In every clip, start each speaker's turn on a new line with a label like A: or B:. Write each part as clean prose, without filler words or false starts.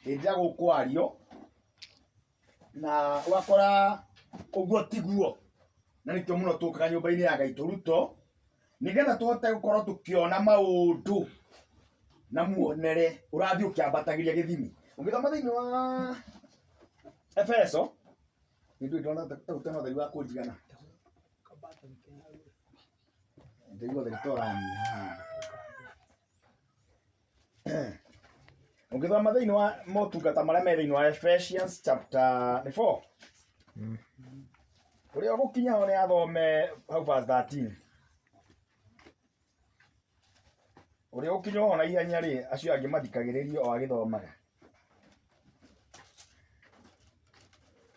A: Hĩndĩ ĩrĩa gũkwario na ũgakora ũguo tiguo, na nĩkĩo mũno tũkaga nyũmba-inĩ ya Ngai tũrutwo, nĩgetha tũhote gũkorwo tũkĩona maũndũ na muonere ũrathiĩ ũkĩambatagĩria gĩthimi. Ũngĩthoma thĩinĩ wa Efeso, nĩ ndũĩ ndona ta gũtarĩ na ũtheri wa kũnjigana. Ndĩraigua ũtheri ta ũranyiha haha. Ũngĩthoma thĩinĩ wa motungata marĩa me thĩinĩ wa Ephesians chapter nĩ 4. Ũrĩa ũgũkinya ho nĩ athome hau verse 13. Ũrĩa ũgũkinya ho na ihenya rĩ, acio angĩ mathikagĩrĩrie o agĩthomaga.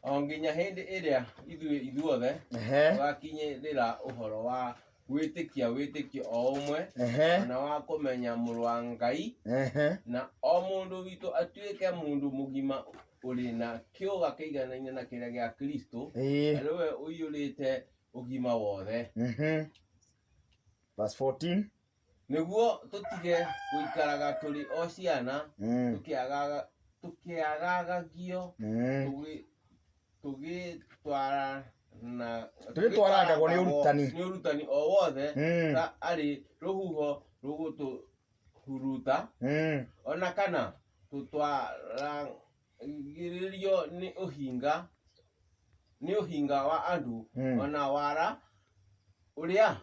B: O nginya hĩndĩ ĩrĩa ithuĩ ithuothe tũgakinyĩrĩra ũhoro wa gwĩtĩkia wĩtĩkio o ũmwe, o na wa kũmenya Mũrũ wa Ngai, na o mũndũ witũ atuĩke mũndũ mũgima ũrĩ na kĩũga kĩiganaine na kĩrĩa gĩa Kristo, arĩ we ũiyũrĩte ũgima wothe.
A: Verse 14.
B: Nĩguo tũtige gũikaraga tũrĩ o ciana, tũkĩagagagio,
A: tũgĩtwarangagwo nĩ ũrutani.
B: Nĩ ũrutani o wothe, ta arĩ rũhuho rũgũtũhuruta, o na kana tũtwaragĩrĩrio nĩ ũhinga nĩ ũhinga wa andũ, o na wara ũrĩa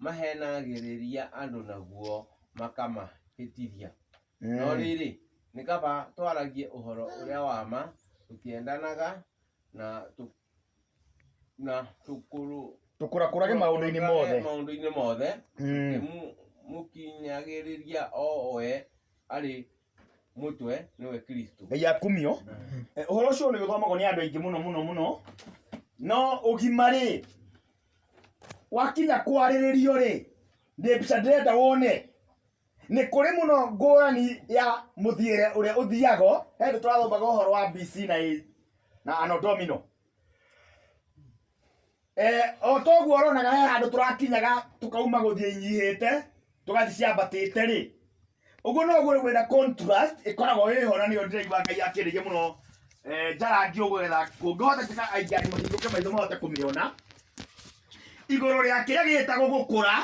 B: mahenagĩrĩria andũ naguo makamahĩtithia. No rĩrĩ, nĩ kaba twaragie ũhoro ũrĩa wa ma, tũkĩendanaga na na tũkũrũ
A: Tũkũrakũrage maũndũ-inĩ mothe.
B: Maũndũ-inĩ mothe, tũkĩmũkinyagĩrĩria o we arĩ mũtwe, nĩwe Kristo.
A: Ngai akumio. Ũhoro ũcio nĩ ũthomagwo nĩ andũ aingĩ mũno mũno mũno, no ũgima rĩ, wakinya kwarĩrĩrio rĩ, nĩ mbica ndĩrenda wone. Nĩ kũrĩ mũno ngũrani ya mũthiĩre ũrĩa ũthiago. He hĩndĩ tũrathomaga ũhoro wa BC na A, na Anno Domino. O toguo ũronaga he handũ tũrakinyaga tũkauma gũthiĩ inyihĩte tũgathiĩ ciambatĩte rĩ, ũguo noguo rĩu kwĩna contrast ĩkoragwo ĩho, na nĩyo ndĩraigua Ngai akĩrĩria mũno njarangi ũguo getha kũngĩhotekeka aingĩ anyu mahingũke maitho mahote kũmĩona igũrũ rĩa kĩrĩa gĩtagwo gũkũra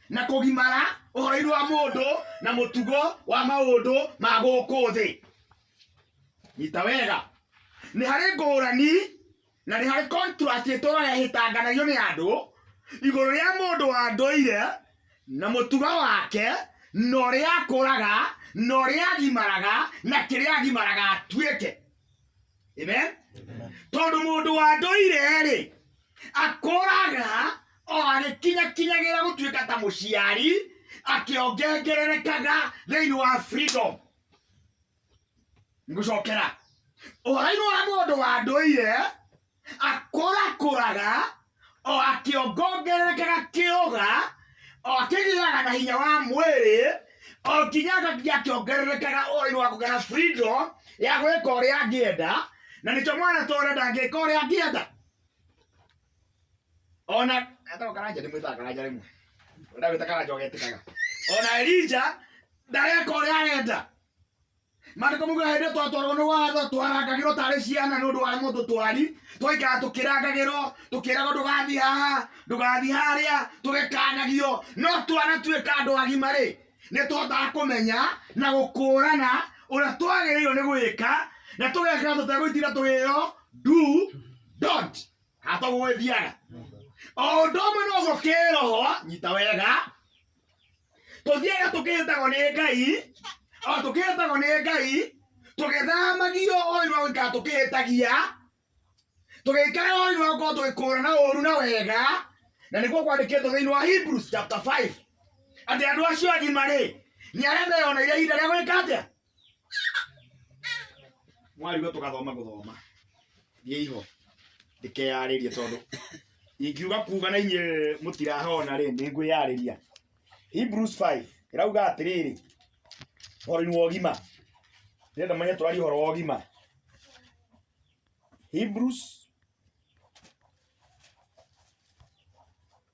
A: na kũgimara ũhoro-inĩ wa mũndũ na mũtugo wa maũndũ ma gũkũ thĩ. Nyita wega, nĩ harĩ ngũrani na nĩ harĩ contrast ĩtũraga ĩhĩtanganagio nĩ andũ igũrũ rĩa mũndũ wa ndũire na mũtugo wake na ũrĩa akũraga na ũrĩa agimaraga na kĩrĩa agimaraga atuĩke. Amen. Tondũ mũndũ wa ndũire rĩ, akũraga o agĩkinyakinyagĩra gũtuĩka ta mũciari, akĩongererekaga thĩinĩ wa freedom. Ngũcokera ũhoro-inĩ wa mũndũ wa ndũire, akũrakũraga o akĩongongererekaga kĩũga, o akĩgĩaga na hinya wa mwĩrĩ, o nginya agakinya akĩongererekaga ũhoro-inĩ wa kũgĩa na freedom ya gwĩka ũrĩa angĩenda. Na nĩkĩo mwana ta ũrĩa ndangĩka ũrĩa angĩenda. Ona etagwo Karanja, ndĩmwĩtaga Karanja rĩmwe, ndagwĩta Karanja ũgetĩkaga. Ona Elija ndareka ũrĩa arenda. Maandĩko maugaga hĩndĩ ĩyo twatwaragwo nĩ watho, twarangagĩrwo tarĩ ciana nĩ ũndũ wa mũtũtwari, twaikara tũkĩrangagĩrwo, tũkĩragwo ndũgathiĩ haha, ndũgathiĩ harĩa, tũgĩkanagio. No twana tuĩka andũ agima rĩ, nĩ tũhotaga kũmenya na gũkũrana ũrĩa twagĩrĩirwo nĩ gwĩka, na tũgeka tũtegũitinda tũgĩrwo do, don't. Haha toguo gwĩthiaga. O ũndũ ũmwe noguo kĩroho, nyita wega, tũthiaga tũkĩhĩtagwo nĩ Ngai, o tũkĩhĩtagwo nĩ Ngai, tũgĩthamagio o ũrĩa gũikara tũkĩhĩtagia, tũgĩikara o ũrĩa gũkorwo tũgĩkũrana ũru na wega. Na nĩguo kwandĩkĩtwo thĩinĩ wa Hebrews chapter 5 atĩ andũ acio agima rĩ, nĩ arĩa meyoneire ihinda rĩa gwĩka atĩa? Mwarigwo tũgathoma gũthoma thiĩ iho ndikeyarĩrie, tondũ ingiuga kuga na inyuĩ mũtirahona rĩ, nĩ ngwĩyarĩria. Hebrews 5 ĩrauga atĩrĩrĩ ũhoro-inĩ wa ũgima, ndĩrenda menye tũraria ũhoro wa ũgima. Hebrews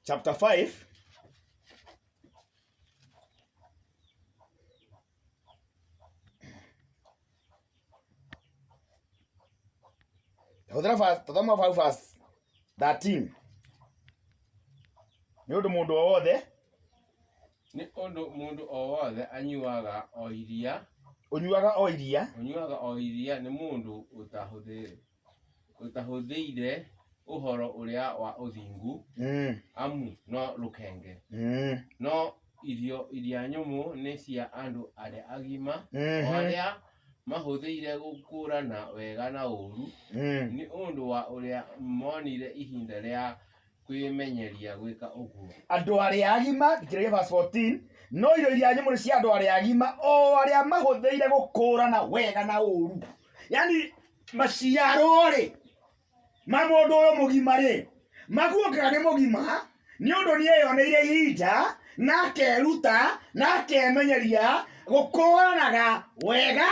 A: chapter 5. Hũthĩra verse, tũthoma hau verse 13. Nĩ ũndũ mũndũ o wothe
B: Nĩ ũndũ mũndũ o wothe anyuaga o iria,
A: ũnyuaga o iria
B: ũnyuaga o iria nĩ mũndũ ũtahũthĩire ũhoro ũrĩa wa ũthingu, amu no rũkenge. No irio iria nyũmũ nĩ cia andũ arĩa agima, o arĩa mahũthĩire gũkũũrana wega na ũũru, nĩ ũndũ wa ũrĩa monire ihinda rĩa kwĩmenyeria gwĩka ũguo.
A: Andũ arĩa agima, nginya verse 14, no irio iria nyũmũ nĩ cia andũ arĩa agima, o arĩa mahũthĩire gũkũũrana wega na ũũru. Yaani maciaro rĩ ma mũndũ ũyũ mũgima rĩ, maguũkaga nĩ mũgima nĩ ũndũ nĩ eyoneire ihinda na akeruta na akemenyeria gũkũũranaga wega.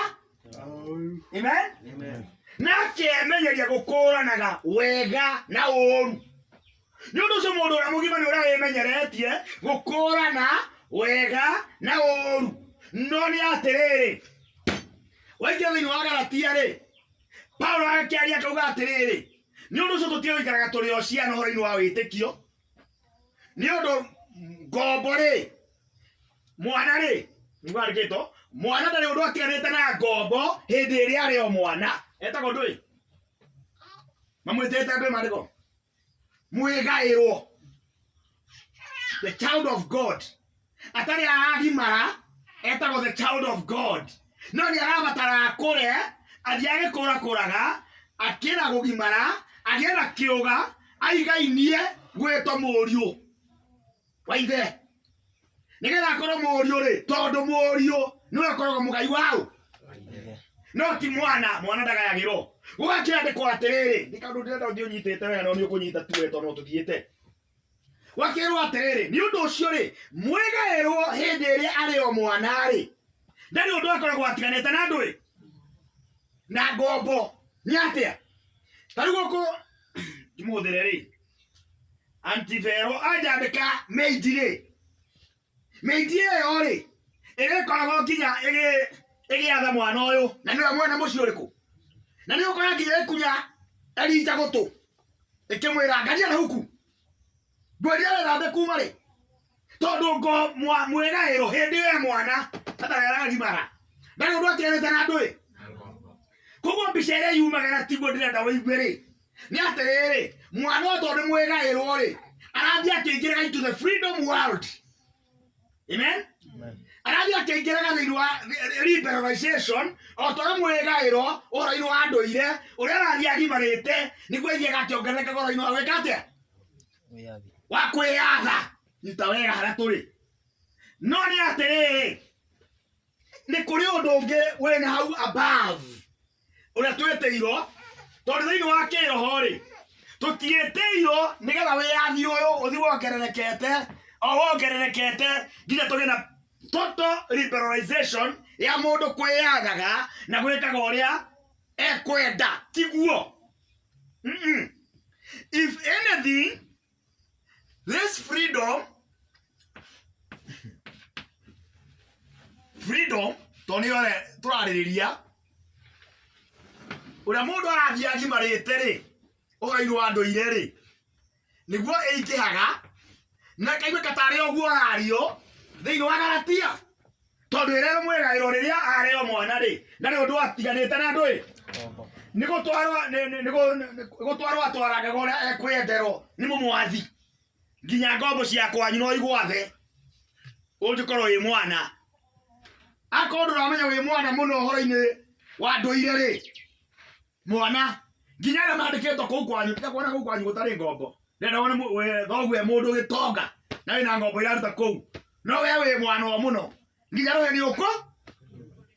A: Amen?
B: Amen.
A: Na akemenyeria gũkũũranaga wega na ũũru. Nĩ ũndũ ũcio mũndũ ũrĩa mũgima nĩ ũrĩa wĩmenyeretie gũkũũrana wega na ũũru. No nĩ atĩrĩrĩ, waingĩra thĩinĩ wa Galatia rĩ, Paulo agakĩaria akauga atĩrĩrĩ, nĩ ũndũ ũcio tũtige gũikaraga tũrĩ o ciana ũhoro-inĩ wa wĩtĩkio. Nĩ ũndũ ngombo rĩ, mwana rĩ, nĩguo andĩkĩtwo, mwana ndarĩ ũndũ atiganĩte na ngombo hĩndĩ ĩrĩa arĩ o mwana. Etagwo ndũĩ? Mamwĩtĩte ndũĩ maandĩko? Mwĩgaĩrwo. The child of God. Atarĩ aragimara, etagwo the child of God. No nĩ arabatara akũre, athiĩ agĩkũrakũraga, akĩra gũgimara, agĩe na kĩũga, aigainie gwĩtwo mũriũ wa ithe. Nĩgetha akorwo mũriũ rĩ, tondũ mũriũ nĩwe ũkoragwo mũgai waũ. No ti mwana, mwana ndagayagĩrwo. Gũgakĩandĩkwo atĩrĩrĩ, nĩ kaũndũ ndĩrenda ũthiĩ ũnyitĩte wega no nĩ ũkũnyita tu we tondũ no tũthiĩte. Gwakĩrwo atĩrĩrĩ, nĩ ũndũ ũcio rĩ, mwĩgaĩrwo hĩndĩ ĩrĩa arĩ o mwana rĩ, ndarĩ ũndũ akoragwo atiganĩte na ndũĩ na ngombo. Nĩ atĩa? Ta rĩu gũkũ ndimũhũthĩre rĩ, Antivero anjandĩka maid rĩ, maid ĩyo rĩ, ĩrĩkoragwo nginya ĩgĩatha mwana ũyũ, na nĩwe mwene mũciĩ ũrĩkũ? Na nĩ ũkora nginya ĩkunya Elija gũtũ, ĩkĩmwĩra ngaria na huku, ngwendia wĩthambe kuma rĩ, tondũ ngo mwĩgaĩrwo hĩndĩ ĩyo mwana atarĩ aragimara, ndarĩ ũndũ atiganĩte na ndũĩ. Koguo mbica ĩrĩa yumaga na tiguo ndĩrenda ũigue rĩ, nĩ atĩrĩrĩ, mwana ũyũ tondũ nĩ mwĩgaĩrwo rĩ, arathiĩ akĩingĩraga into the freedom world. Amen? Arathiĩ akĩingĩraga thĩinĩ wa liberalization, o ta ũrĩa mwĩgaĩrwo ũhoro-inĩ wa ndũire, ũrĩa arathiĩ agimarĩte, nĩguo athiaga akĩongererekaga ũhoro-inĩ wa gwĩka atĩa? Wa kwĩyatha. Nyita wega harĩa tũrĩ. No nĩ atĩrĩrĩ, nĩ kũrĩ ũndũ ũngĩ wĩna hau above ũrĩa twĩtĩirwo, tondũ thĩinĩ wa kĩroho rĩ, tũtiĩtĩirwo nĩgetha wĩyathi ũyũ ũthiĩ wongererekete, o wongererekete nginya tũgĩe na total liberalization ya mũndũ kwĩyathaga na gwĩkaga ũrĩa ekwenda. Tiguo. If anything, this freedom tondũ nĩyo tũrarĩrĩria, ũrĩa mũndũ arathiĩ agimarĩte rĩ, ũhoro-inĩ wa ndũire rĩ, nĩguo ĩingĩhaga na ĩkaiguĩka tarĩ ũguo arario thĩinĩ wa Galatia. Tondũ ĩrĩa mwĩgaĩrwo rĩrĩa arĩ o mwana rĩ, ndarĩ ũndũ atiganĩte na ndũĩ. Nĩ gũtwarwo atwarangaga ũrĩa ekwenderwo nĩ mũmwathi. Nginya ngombo cia kwanyu no igwathe ũngĩkorwo wĩ mwana. Akorwo ndũramenya wĩ mwana mũno ũhoro-inĩ wa ndũire rĩ, mwana nginya arĩa mandĩkĩtwo kũu kwanyu, tiga kuona kũu kwanyu gũtarĩ ngombo. Ndĩrenda wone thoguo e mũndũ gĩtonga na wĩna ngombo iraruta kũu, no we wĩ mwana o mũno, nginya rũhĩ nĩ ũkũ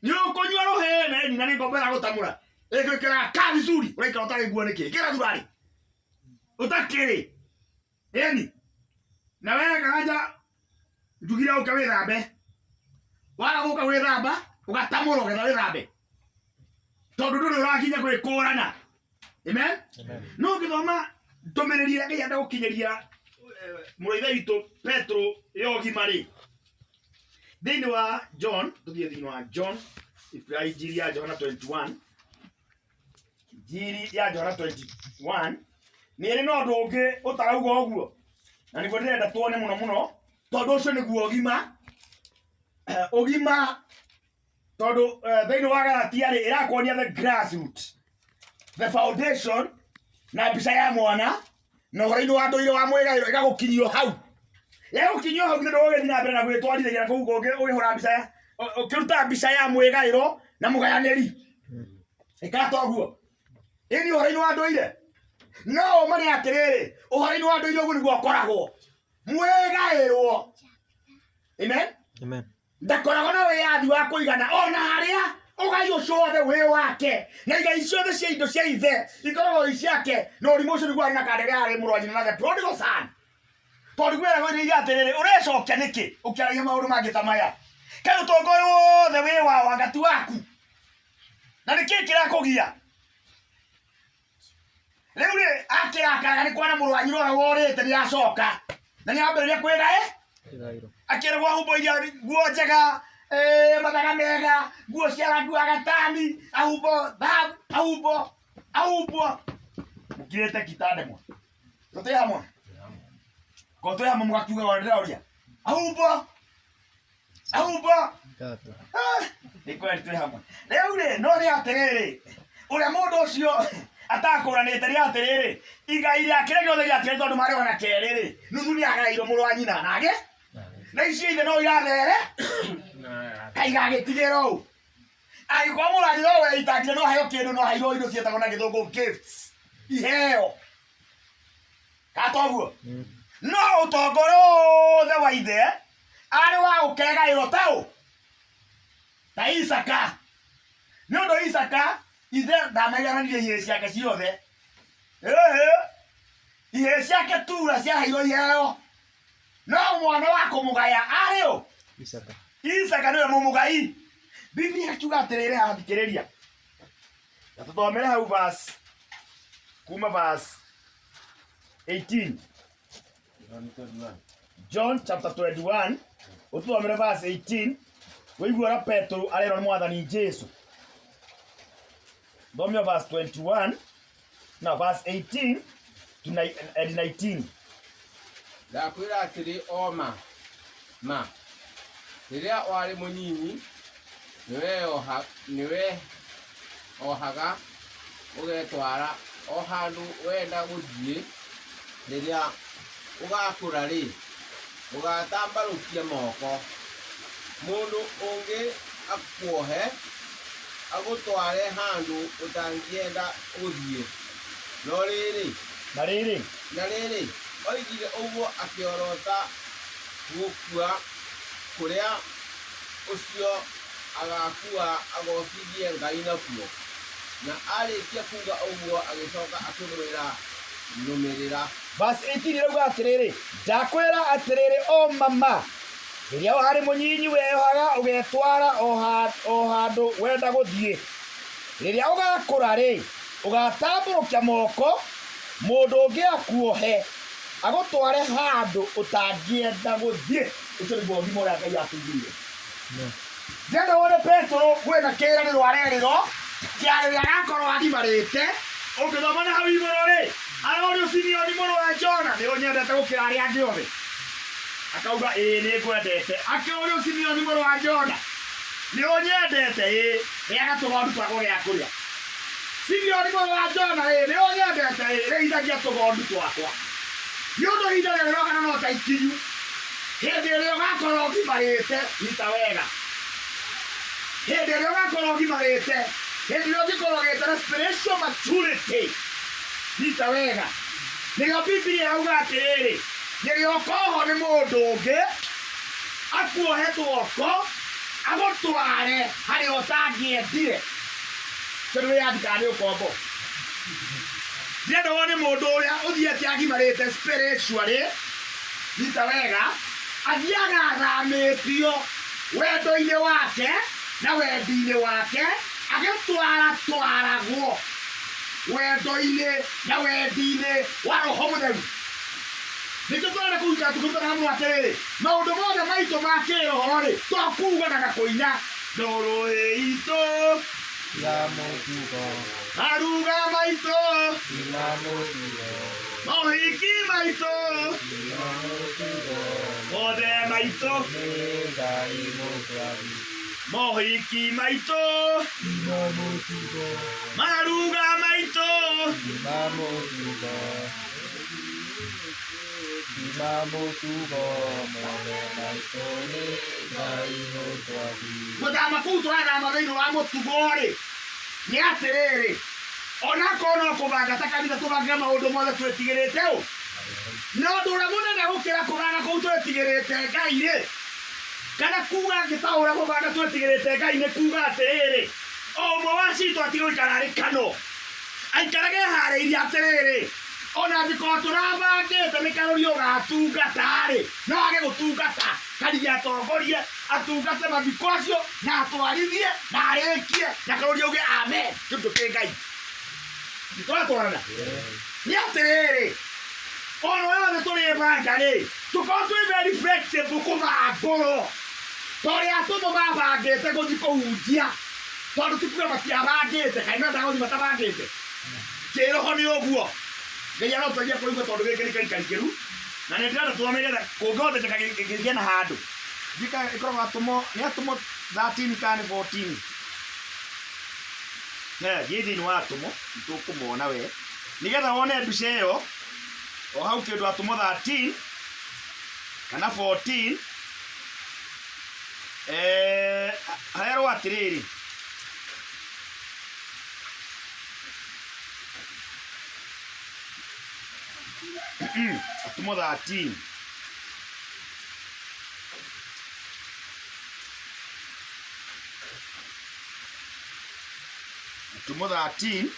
A: nĩ ũkũnyua rũhĩ na nyina nĩ ngombo ĩragũtamũra ĩgwĩkĩraga ka vizuri, ũraikara ũtarĩ nguo nĩkĩ? Ĩkĩra thurari ũtakĩrĩ. Ĩni na we Karanja njugire ũke wĩthambe, waga gũka gwĩthamba ũgatamũrwo getha wĩthambe, tondũ ndũrĩ ũrakinya gwĩkũrana. Amen? No ũngĩthoma ndũmĩrĩri ĩrĩa Ngai enda gũkinyĩria mũrũ ithe witũ Petro ya ũgima rĩ, thĩinĩ wa John, tũthiĩ thĩinĩ wa John, ibuku ya Injiri ya Johana 21, Injiri ya Johana 21 nĩ ĩrĩ na ũndũ ũngĩ ũtarauga ũguo na nĩguo ndĩrenda tuone mũno mũno tondũ ũcio nĩguo ũgima ũgima tondũ thĩinĩ wa Galatia rĩ ĩrakuonia the grassroot, the foundation na mbica ya mwana na ũhoro-inĩ wa ndũire wa mwĩgaĩro ĩgagũkinyio hau yagũkinyio hau nĩ ũgĩthiĩ na mbere na gwĩtwarithĩria kũu kũngĩ ũkĩhũra mbica ya ũkĩruta mbica ya mwĩgaĩro na mũgayanĩri ĩkata ũguo ĩni ũhoro-inĩ wa ndũire no ũma nĩ atĩrĩrĩ ũhoro-inĩ wa ndũire ũguo nĩguo ũkoragwo mwĩgaĩrwo. Amen.
C: Amen.
A: Ndakoragwo na wĩyathi wa kũigana ona harĩa ũgai ũcio wothe wĩ wake na igai ciothe cia indo cia ithe ikoragwo i ciake na ũrimũ ũcio nĩguo arĩ na kandege arĩ mũrũ wa nyina na the prodigal son tondũ kwĩragwo iria atĩrĩrĩ ũrecokia nĩkĩ ũkĩaragia maũndũ mangĩ ta maya kaĩ ũtonga ũyũ wothe wĩ wa wangati waku na nĩkĩ kĩrakũgia rĩu rĩ akĩrakaraga nĩ kuona mũrũ wa nyina ũrĩa worĩte nĩ acoka na nĩ ambĩrĩria kwĩgaĩ
C: Ĩgaĩro.
A: Akĩragwo ahumbo iria nguo njega, mathaga mega, nguo cia rangi wa gatani, ahumbo thahabu, ahumbo ahumbo mũkirĩte kitandemwa tũtĩ hamwe ko twĩ hamwe mũgakiuga ũrĩa ndĩroria ahumbo ahumbo.
C: Tatu.
A: Nĩ kweli twĩ hamwe rĩu rĩ no nĩ atĩrĩrĩ ũrĩa mũndũ ũcio atakũranĩte nĩ atĩrĩrĩ igai rĩake rĩothe rĩakĩrĩ tondũ marĩ ona kerĩ rĩ nuthu nĩ agairwo mũrũ wa nyina nage na icio ithe no irathere kaigagĩtigĩra ũũ angĩkorwo mũrũ wa nyina ũyũ weitangire no aheo kĩndũ no aheirwo indo ciĩtagwo na gĩthũngũ gifts iheo katoguo no ũtonga ũrĩa wothe wa ithe arĩ wa gũkegaĩrwo taũ ta Isaka nĩ ũndũ Isaka ithe ndamenyananirie ihĩĩ ciake ciothe ĩhĩ ihĩĩ ciake tura ciaheirwo iheo no mwana wa kũmũgaya arĩ ũ?
C: Isaka.
A: Isaka nĩwe mũmũgai. Biblia ĩkiuga atĩrĩrĩ haha thikĩrĩria na tũthomere hau verse kuma verse 18. John chapter 21 ũtũthomere verse 18 wĩigue ũrĩa Petero arerwo nĩ mwathani Jesu. Thomia verse 21 na verse 18 to and 19.
B: Ndakwĩra atĩrĩ o ma ma rĩrĩa warĩ mũnyinyi nĩweohaga ũgetwara o handũ wenda gũthiĩ rĩrĩa ũgakũra rĩ ũgatambarũkia moko mũndũ ũngĩ akuohe agũtware handũ ũtangĩenda gũthiĩ no rĩrĩ
A: na rĩrĩ
B: na rĩrĩ oigire ũguo akĩorota gũkua kũrĩa ũcio agakua agocithie Ngai nakuo na arĩkia kuga ũguo agĩcoka akĩmwĩra nũmĩrĩra.
A: Verse 18 ĩrauga atĩrĩrĩ ndakwĩra atĩrĩrĩ o mama rĩrĩa warĩ mũnyinyi weyohaga ũgetwara o handũ wenda gũthiĩ rĩrĩa ũgakũra rĩ ũgatambũrũkia moko mũndũ ũngĩ akuohe agũtware handũ ũtangĩenda gũthiĩ ũcio nĩguo ũgima ũrĩa Ngai atũigĩire. Ndĩrenda wone Petero kwĩna kĩĩranĩro arerĩrwo kĩarĩrĩa agakorwo agimarĩte ũngĩthoma na hau igũrũ rĩ arorio Simeoni mũrũ wa Jona nĩ ũnyendete gũkĩra arĩa angĩ othe akauga ĩĩ nĩ ngwendete akĩũrio Simeoni mũrũ wa Jona nĩ ũnyendete ĩĩ rĩaga tũgondu twakwa gĩa kũrĩa Simeoni mũrũ wa Jona ĩĩ nĩ ũnyendete ĩĩ rĩithagia tũgondu twakwa nĩ ũndũ ihinda rĩrĩ rĩrokana no ta ikinyu hĩndĩ ĩrĩa ũgakorwo ũgimarĩte nyita wega hĩndĩ ĩrĩa ũgakorwo ũgimarĩte hĩndĩ ĩrĩa ũngĩkorwo ũgĩte na spiritual maturity nyita wega nĩrĩo Biblia ĩrauga atĩrĩrĩ nĩrĩo ũkohwo nĩ mũndũ ũngĩ akuohe guoko agũtware harĩa ũtangĩendire tondũ wĩyathi kana nĩ ũkombo ndĩrenda wone mũndũ ũrĩa ũthiĩte agimarĩte spiritually nyita wega athiaga athamĩtio wendo-inĩ wake na wendi-inĩ wake agĩtwara twaragwo wendo-inĩ na wendi-inĩ wa roho mũtheru nĩkĩo tũrenda kũruta tũkĩrutana hamwe atĩrĩrĩ maũndũ mothe maitũ ma kĩroho rĩ to kuga na kũina ndũrũ itũ Maruga maitũ, mohiki maitũ, mothe maitũ, mohiki maitũ, maruga maitũ. Gũthama kũu tũrathama thĩinĩ wa mũtugo rĩ, nĩ atĩrĩrĩ, onakorwo no kũbanga ta kanitha tũbange maũndũ mothe twĩtigĩrĩte ũ, na ũndũ ũrĩa mũnene gũkĩra kũbanga kũu twĩtigĩrĩte Ngai rĩ, kana kuga ngĩtaũra kũbanga twĩtigĩrĩte Ngai nĩ kuga atĩrĩrĩ, o ũmwe wa citũ atige gũikara arĩ kano, aikarage eharĩirie atĩrĩrĩ, ona angĩkorwo tũrabangĩte nĩ karũri ũgatungata-rĩ, no age gũtungata, Karigia atongorie, atungate mathiko acio, na atwarithie, na arĩkie, na karũri auge amen, kĩu nĩkĩo kĩ Ngai. Tũratwarana? Nĩ atĩrĩrĩ, ona ũrĩa wothe tũrĩbanga-rĩ, tũkorwo twĩ very flexible kũbangũrwo. Ta ũrĩa atũmwo mabangĩte gũthiĩ kũhunjia, tondũ ti kuga matiabangĩte, kaĩ mendaga gũthiĩ matabangĩte? Kĩroho nĩ ũguo. Ngai arotũteithia kũigua tondũ gĩkĩ nĩ kĩrikarikĩru, na nĩ ndĩrenda tuone nĩgetha kũngĩhotekeka kĩgĩe na handũ. Ndiũĩ kana ĩkoragwo atũmwo, nĩ atũmwo 13 kana nĩ 14. Thiĩ thĩinĩ wa atũmwo, nĩ tũkũmona we. Nĩgetha wone mbica ĩyo, o hau kĩndũ atũmwo 13 kana 14, herwo atĩrĩrĩ, atũmwo 13. Atũmwo 13.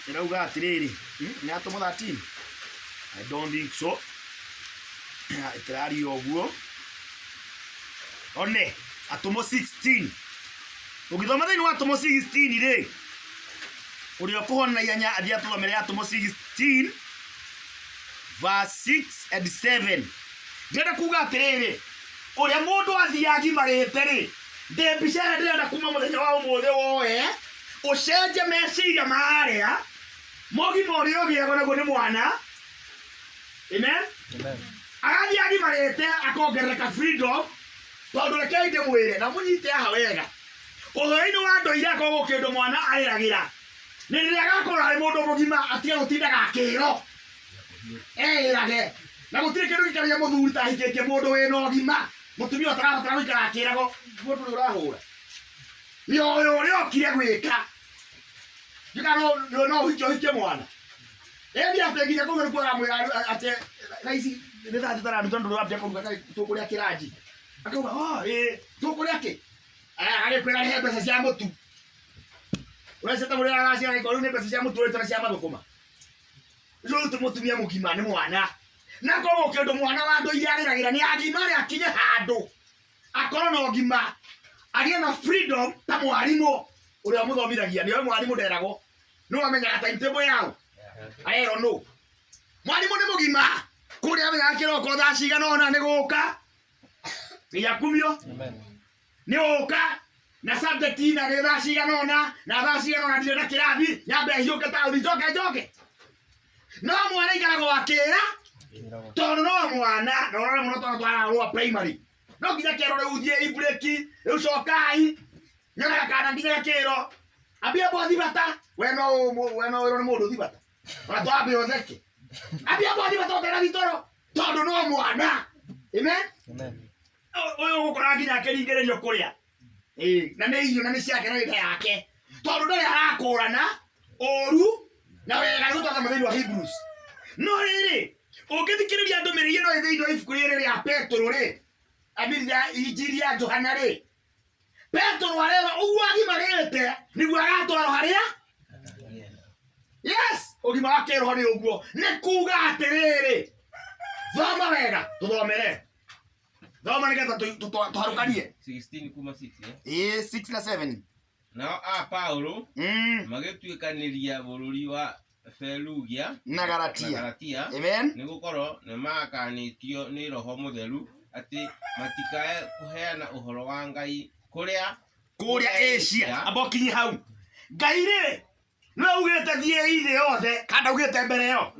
A: Ĩrauga atĩrĩrĩ, nĩ atũmwo 13? I don't think so. Ĩtĩraria ũguo. One, atũmwo 16. Ũngĩthoma thĩinĩ wa atũmwo 16 rĩ, ũrĩa ũkũhona na ihenya athiĩ atũthomere atũmwo 16 verse 6 and 7. Ndĩrenda kuga atĩrĩrĩ, ũrĩa mũndũ athiĩ agimarĩte rĩ, ndĩ mbica ĩrĩa ndĩrenda kuma mũthenya wa ũmũthĩ woe, ũcenjie meciria marĩa, mogima ũrĩa ũgĩagwo naguo nĩ mwana. Amen. Agathiĩ agimarĩte akongerereka freedom, tondũ rekei ndĩmwĩre na mũnyite haha wega, ũhoro-inĩ wa ndũire akoragwo kĩndũ mwana arĩragĩra, nĩ rĩrĩa agakorwo arĩ mũndũ mũgima atige gũtindaga akĩrwo eĩrage, na gũtirĩ kĩndũ gĩkaragia mũthuri ta ahikĩtie mũndũ wĩna ũgima, mũtumia ũtarabatara gũikara akĩragwo mũndũ ũrĩa ũrahũra nĩ ũyũ ũrĩa okire gwĩka. Ndiũĩ kana no ũhike ũhikie mwana. Ĩni atĩ nginya kũu nĩkuo aramwĩra atĩ thaa ici nĩ thaa thita na nuthu tondũ ndũrambia kũruga kaĩ tũkũrĩa kĩranji. Akauga oh ĩĩ tũkũrĩa kĩ? Aya agĩkwĩra rehe mbeca cia mũtu. Ũreceta mũrĩa araciara rĩu nĩ mbeca cia mũtu ũrĩtũ na cia mathũkũma. Rĩu ti mũtumia mũgima nĩ mwana. Na koguo kĩndũ mwana wa ndũire arĩragĩra nĩ agimare akinye handũ akorwo na ũgima agĩe na freedom ta mwarimũ ũrĩa ũmũthomithagia. Nĩoĩ mwarimũ nderagwo, nĩwe amenyaga timetable yao arerwo nũ. Mwarimũ nĩ mũgima kũrĩa amenyaga kĩroko thaa cigana ũna nĩ gũka nginya kumio nĩ ũka na subject ina nĩ thaa cigana ũna na thaa cigana ũna ndirĩ na kĩrathi nyambe hiũke taũni njoke njoke. No mwana aikaragwo akĩra tondũ no mwana na ũrore mũno tondũ twararũa primary no nginya kerwo rĩu thiĩi breki rĩu cokai nyonaga kana nginya gakĩrwo ambia bothi bata we no we no wĩrwo nĩ mũndũ thi bata ona twambe ũtheke ambia bothi bata ũtena thitoro tondũ no mwana. Amen. Ũyũ ũgũkora nginya akĩringĩrĩrio kũrĩa. Ĩĩ, na nĩ irio na nĩ ciake na nĩ nda yake tondũ ndarĩ arakũrana ũru na wega nĩguo twathoma thĩinĩ wa Hebrews. No rĩrĩ, ũngĩthikĩrĩria ndũmĩrĩri ĩno ĩ thĩinĩ wa ibuku rĩrĩ rĩa Petero rĩ, I mean ya Injiri ya Johana rĩ, Petero arerwo ũguo agimarĩte nĩguo agatwarwo harĩa. Yes, ũgima wa kĩroho nĩ ũguo, nĩ kuga atĩrĩrĩ, thoma wega, tũthomere, thoma nĩgetha tũharũkanie.
B: 16 kuma 6 eh?
A: Ĩĩ, 6 na 7.
B: Nao a Paulo magĩtuĩkanĩria bũrũri wa Ferugia
A: na
B: na
A: Galatia.
B: Galatia
A: Amen.
B: nĩ gũkorwo nĩ makanĩtio nĩ Roho Mũtheru atĩ matikae kũheana ũhoro wa Ngai kũrĩa
A: Kũrĩa Asia amba ũkinye hau. Ngai rĩ nĩwe ugĩte thiĩi thĩ yothe kana ndaugĩte mbere ĩyo.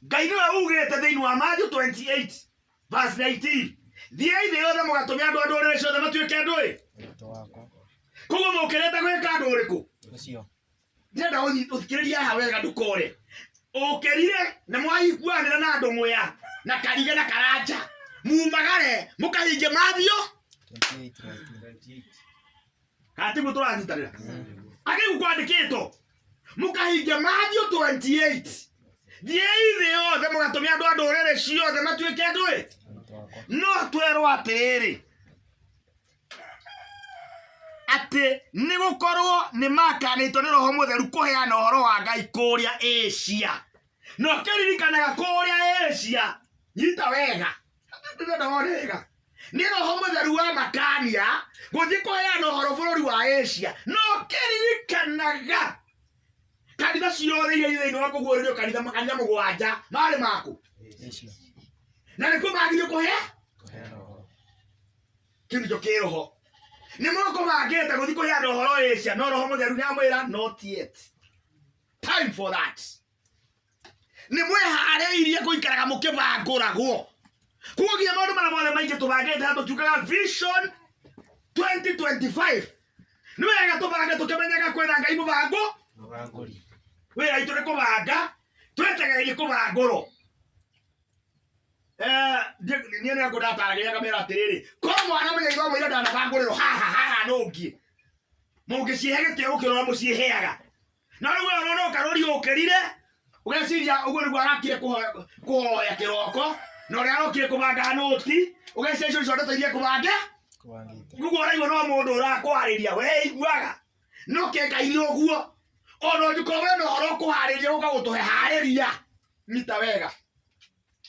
A: Ngai nĩwe ugĩte thĩinĩ wa Matthew 28 verse 19 thiĩi thĩ yothe mũgatũme andũ a ndũrĩrĩ ciothe matuĩke andũ ĩ.
C: Arutwo wakwa.
A: Koguo mũkĩrĩte gwĩka andũ ũrĩkũ?
C: Ũcio.
A: Ndĩrenda ũthikĩrĩrie haha wega ndũkore. Ũkĩrire na mwaiguanĩra na andũ mwea na Karige na Karanja mumagare mũkahingie Matthew
C: 28 19.
A: kana tiguo tũranyitanĩra akĩgu kwandĩkĩtwo mũkahingia Matthew 28 thiĩi thĩ yothe mũgatũme andũ a ndũrĩrĩ ciothe matuĩke andũ ĩ.
C: Arutwo wakwa.
A: No twerwo atĩrĩrĩ atĩ nĩ gũkorwo nĩ makanĩtwo nĩ Roho Mũtheru kũheana ũhoro wa Ngai kũrĩa Asia. Na ũkĩririkanaga kũrĩa Asia, nyita wega, ndĩrenda wone wega, nĩ Roho Mũtheru wa makania gũthiĩ kũheana ũhoro bũrũri wa Asia. Na ũkĩririkanaga kanitha ciothe iria irĩ thĩinĩ wa kũguũrĩrio kanitha makanitha mũgwanja marĩ maku
C: Asia.
A: na nĩkuo magire kũhe
C: Kũheana ũhoro.
A: kĩu nĩkĩo kĩroho nĩ mũkũbangĩte gũthiĩ kũheana ũhoro Asia no Roho Mũtheru nĩamwĩra not yet time for that. Nĩ mwĩharĩirie gũikaraga mũkĩbangũragwo. Koguo nginya maũndũ marĩa mothe maingĩ tũbangĩte haha tũkiugaga vision 2025 nĩ wega tũbange tũkĩmenyaga kwĩna Ngai mũbango.
B: Mũbangũri.
A: Wĩra witũ nĩ kũbanga twetagĩrĩrie kũbangũrwo. Niĩ nĩ ngũndataragĩria ngamĩra atĩrĩrĩ korwo mwana menya ithomo iria ndanabangũrĩrwo haha haha nũngiĩ mũngĩcihe gĩtĩo gũkĩra ũrĩa mũciheaga. Na rĩu we ũrona ũkarũri ũkĩrire ũgeciria ũguo nĩguo arakire kũhoya kĩroko na ũrĩa arokire kũbanga nũti ũgeciria icio nicio ndeto iria kũbange
C: Kũbangĩte.
A: koguo ũraigua no mũndũ ũrakwarĩria we iguaga no kĩ Ngai nĩ ũguo ona ũngĩkorwo wĩna ũhoro ũkũharĩria gũka gũtũhe harĩria nyita wega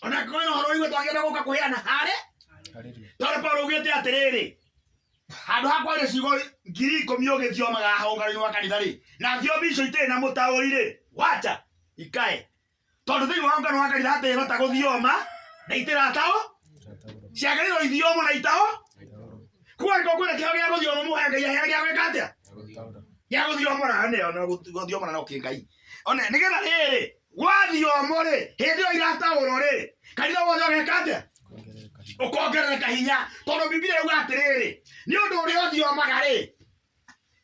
A: ona angĩkorwo wĩna ũhoro ũigua twagĩrĩire gũka kũheana harĩ
C: Harĩria.
A: tondũ Paulo augĩte atĩrĩrĩ handũ ha kwaria ciugo 10,000 ũgĩthiomaga haha ũngano-inĩ wa kanitha rĩ na thiomi icio itirĩ na mũtaũri rĩ wacha ikae tondũ thĩinĩ wa ũngano wa kanitha hatirĩ bata gũthioma na itirataũ
C: Tũrataũrwo.
A: ciagĩrĩirwo ithiomo na itaũ
C: Itaũrwo.
A: koguo angĩkorwo kwĩna kĩheo gĩa gũthioma mũhe Ngai aheane gĩa gwĩka atĩa
C: Gũtaũra.
A: gĩa gũthiomora nĩ ona gũthiomora no kĩ Ngai one nĩgetha rĩrĩ gwathiomwo rĩ hĩndĩ ĩyo irataũrwo rĩ kanitha wothe ũgeka atĩa
C: Kuongerereka.
A: ũkongerereka hinya tondũ Bibilia yuga atĩrĩrĩ nĩ ũndũ ũrĩa ũthiomaga rĩ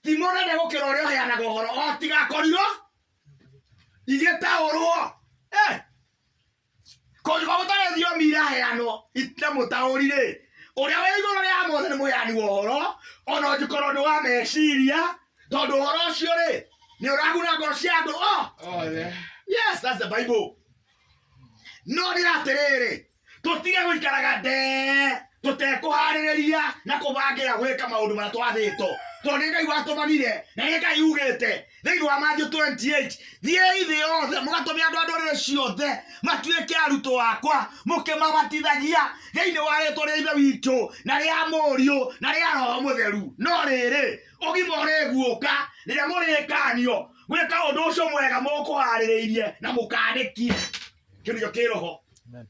A: ti mũnene gũkĩra ũrĩa ũheanaga ũhoro o tigakorirwo igĩtaũrwo. Kũngĩkorwo gũtarĩ thiomi iraheanwo na mũtaũri rĩ ũrĩa wĩ igũrũ rĩa mothe nĩ mũheani wa ũhoro ona ũngĩkorwo nĩ wa meciria tondũ ũhoro ũcio rĩ nĩ ũraguna ngoro cia andũ o.
B: Othe.
A: Yes, that's the Bible. No nĩ atĩrĩrĩ tũtige gũikaraga ndee tũtekũharĩrĩria na kũbangĩra gwĩka maũndũ marĩa twathĩtwo tondũ nĩ Ngai watũmanire na nĩ Ngai ugĩte thĩinĩ wa Matthew 28 thiĩi thĩ yothe mũgatũme andũ a ndũrĩrĩ ciothe matuĩke arutwo akwa mũkĩmabatithagia thĩinĩ wa rĩtwa rĩa Ithe witũ na rĩa Mũriũ na rĩa Roho Mũtheru. No rĩrĩ ũgima ũrĩguũka rĩrĩa mũrĩkanio gwĩka ũndũ ũcio mwega mũkũharĩrĩirie na mũkanĩkie. Kĩu nĩkĩo kĩroho.
C: Amen.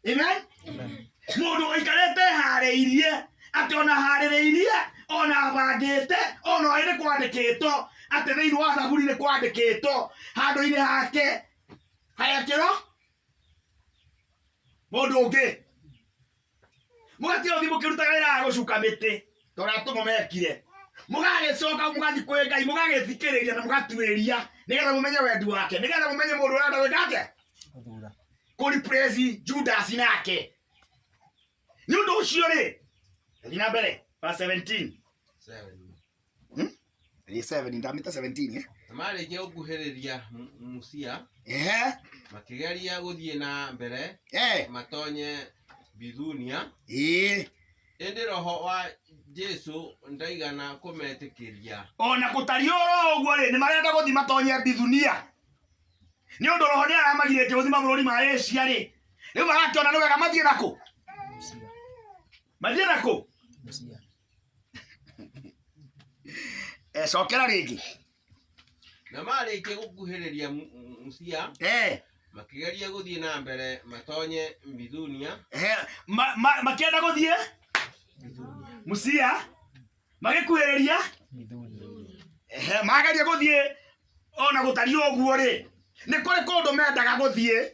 A: Amen.
C: Amen.
A: Mũndũ ũikarĩte harĩirie atĩ ona harĩrĩirie ona bangĩte ona ũĩ nĩ kwandĩkĩtwo atĩ thĩinĩ wa Thaburi nĩ kwandĩkĩtwo handũ-inĩ hake harekĩrwo mũndũ ũngĩ mũgatiga gũthiĩ mũkĩrutaga wĩra wa gũcuka mĩtĩ ta ũrĩa atũmwo mekire mũgagĩcoka mũgathiĩ kwĩ Ngai mũgagĩthikĩrĩria na mũgatuĩria nĩgetha mũmenye wendi wake nĩgetha mũmenye mũndũ ũrenda gwĩka atĩa
C: Gũthura.
A: kũ replace Judas nake. Nĩ ũndũ ũcio rĩ thiĩ na mbere verse 17.
B: 7.
A: Ĩ 7 ndamĩta 17 eh?
B: Na marĩkia gũkuhĩrĩria Musia
A: Ehe.
B: makĩgeria gũthiĩ na mbere matonye Bithunia
A: Ĩĩ.
B: ĩndĩ Roho wa Jesũ ndaigana kũmetĩkĩria.
A: Ona gũtariĩ oro ũguo rĩ nĩ marenda gũthiĩ matonye Bithunia nĩ ũndũ Roho nĩ aramagirĩtie gũthiĩ mabũrũri ma Asia rĩ rĩu marakĩona nĩ wega mathiĩ nakũ
C: Musia.
A: mathiĩ nakũ
C: Musia.
A: Cokera rĩngĩ
B: Na marĩkia gũkuhĩrĩria Musia, makĩgeria gũthiĩ na mbere matonye Bithunia.
A: Makĩenda gũthiĩ Musia, magĩkuhĩrĩria mageria gũthiĩ ona gũtariĩ ũguo rĩ, nĩ kũrĩ kũndũ mendaga gũthiĩ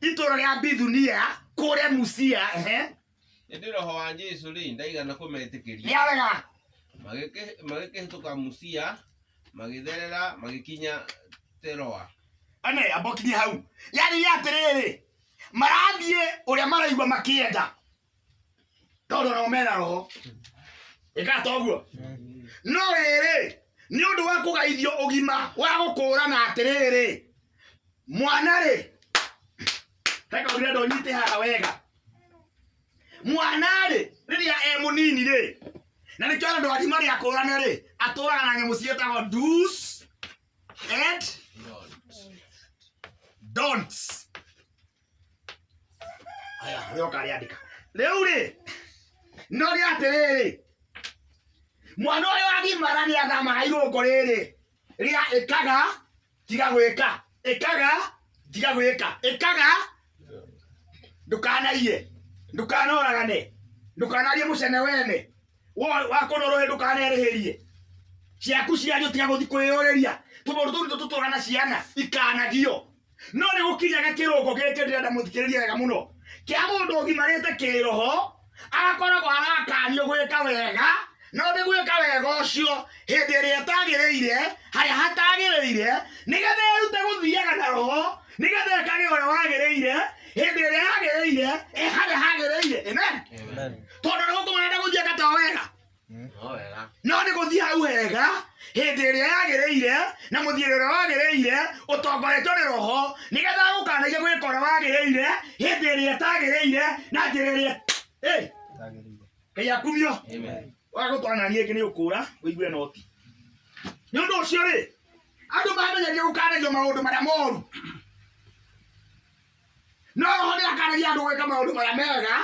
A: itũũra rĩa Bithunia kũrĩa Musia.
B: Ĩndĩ roho wa Jesũ rĩ, ndaigana kũmetĩkĩria.
A: Nĩ arega.
B: Magĩkĩhĩtũka Musia, magĩtherera magĩkinya Teroa.
A: Ane amba ũkinye hau. Yaani nĩ atĩrĩrĩ, marathiĩ ũrĩa maraigua makĩenda, tondũ nao mena roho. Ĩka toguo. No rĩrĩ, nĩ ũndũ wa kũgaithio ũgima wa gũkũrana atĩrĩrĩ, mwana rĩ, reke ũrenda ũnyite haha wega. Mwana rĩ, rĩrĩa e mũnini rĩ, na nĩkĩo andũ agima rĩa kũrana rĩ, atũraga na nyamũ ciĩtagwo do's and don'ts. Aya, ũrĩa ũkarĩandĩka. Rĩu rĩ, no nĩ atĩrĩrĩ, mwana ũyũ agimara nĩ athamaga irũngo rĩrĩ rĩa ĩkaga tiga gwĩka, ĩkaga tiga gwĩka, ĩkaga ndũkanaiye, ndũkanoragane, ndũkanarie mũcene wene, wakũnwo rũhĩ ndũkanerĩhĩrie, ciaku ciario tiga gũthiĩ kwĩyũrĩria, tũmaũndũ tũu nĩtwo tũtũraga na ciana ikanagio. No nĩ gũkinyaga kĩrũngo gĩkĩ ndĩrenda mũthikĩrĩrie wega mũno, kĩa mũndũ ũgimarĩte kĩroho, agakoragwo arakanio gwĩka wega, no nĩ gwĩka wega ũcio hĩndĩ ĩrĩa ĩtagĩrĩire, harĩa hatagĩrĩire, nĩgetha erute gũthiaga na roho, nĩgetha ekage ũrĩa wagĩrĩire, hĩndĩ ĩrĩa yagĩrĩire, e harĩa hagĩrĩire. Amen. Tondũ nĩ gũkũ marenda gũthiĩ eka to wega. No nĩ gũthiĩ hau wega, hĩndĩ ĩrĩa yagĩrĩire, na mũthiĩre ũrĩa wagĩrĩire, ũtongoretio nĩ roho, nĩgetha agũkanagie gwĩka ũrĩa wagĩrĩire, hĩndĩ ĩrĩa ĩtagĩrĩire, na njĩra ĩrĩa Ngai akumio. Waga gũtwarana na niĩ ĩngĩ nĩ ũkũra, ũigue noti. Nĩ ũndũ ũcio rĩ, andũ mamenyagia gũkanagio maũndũ marĩa moru. No roho nĩ akanagia andũ gwĩka maũndũ marĩa mega,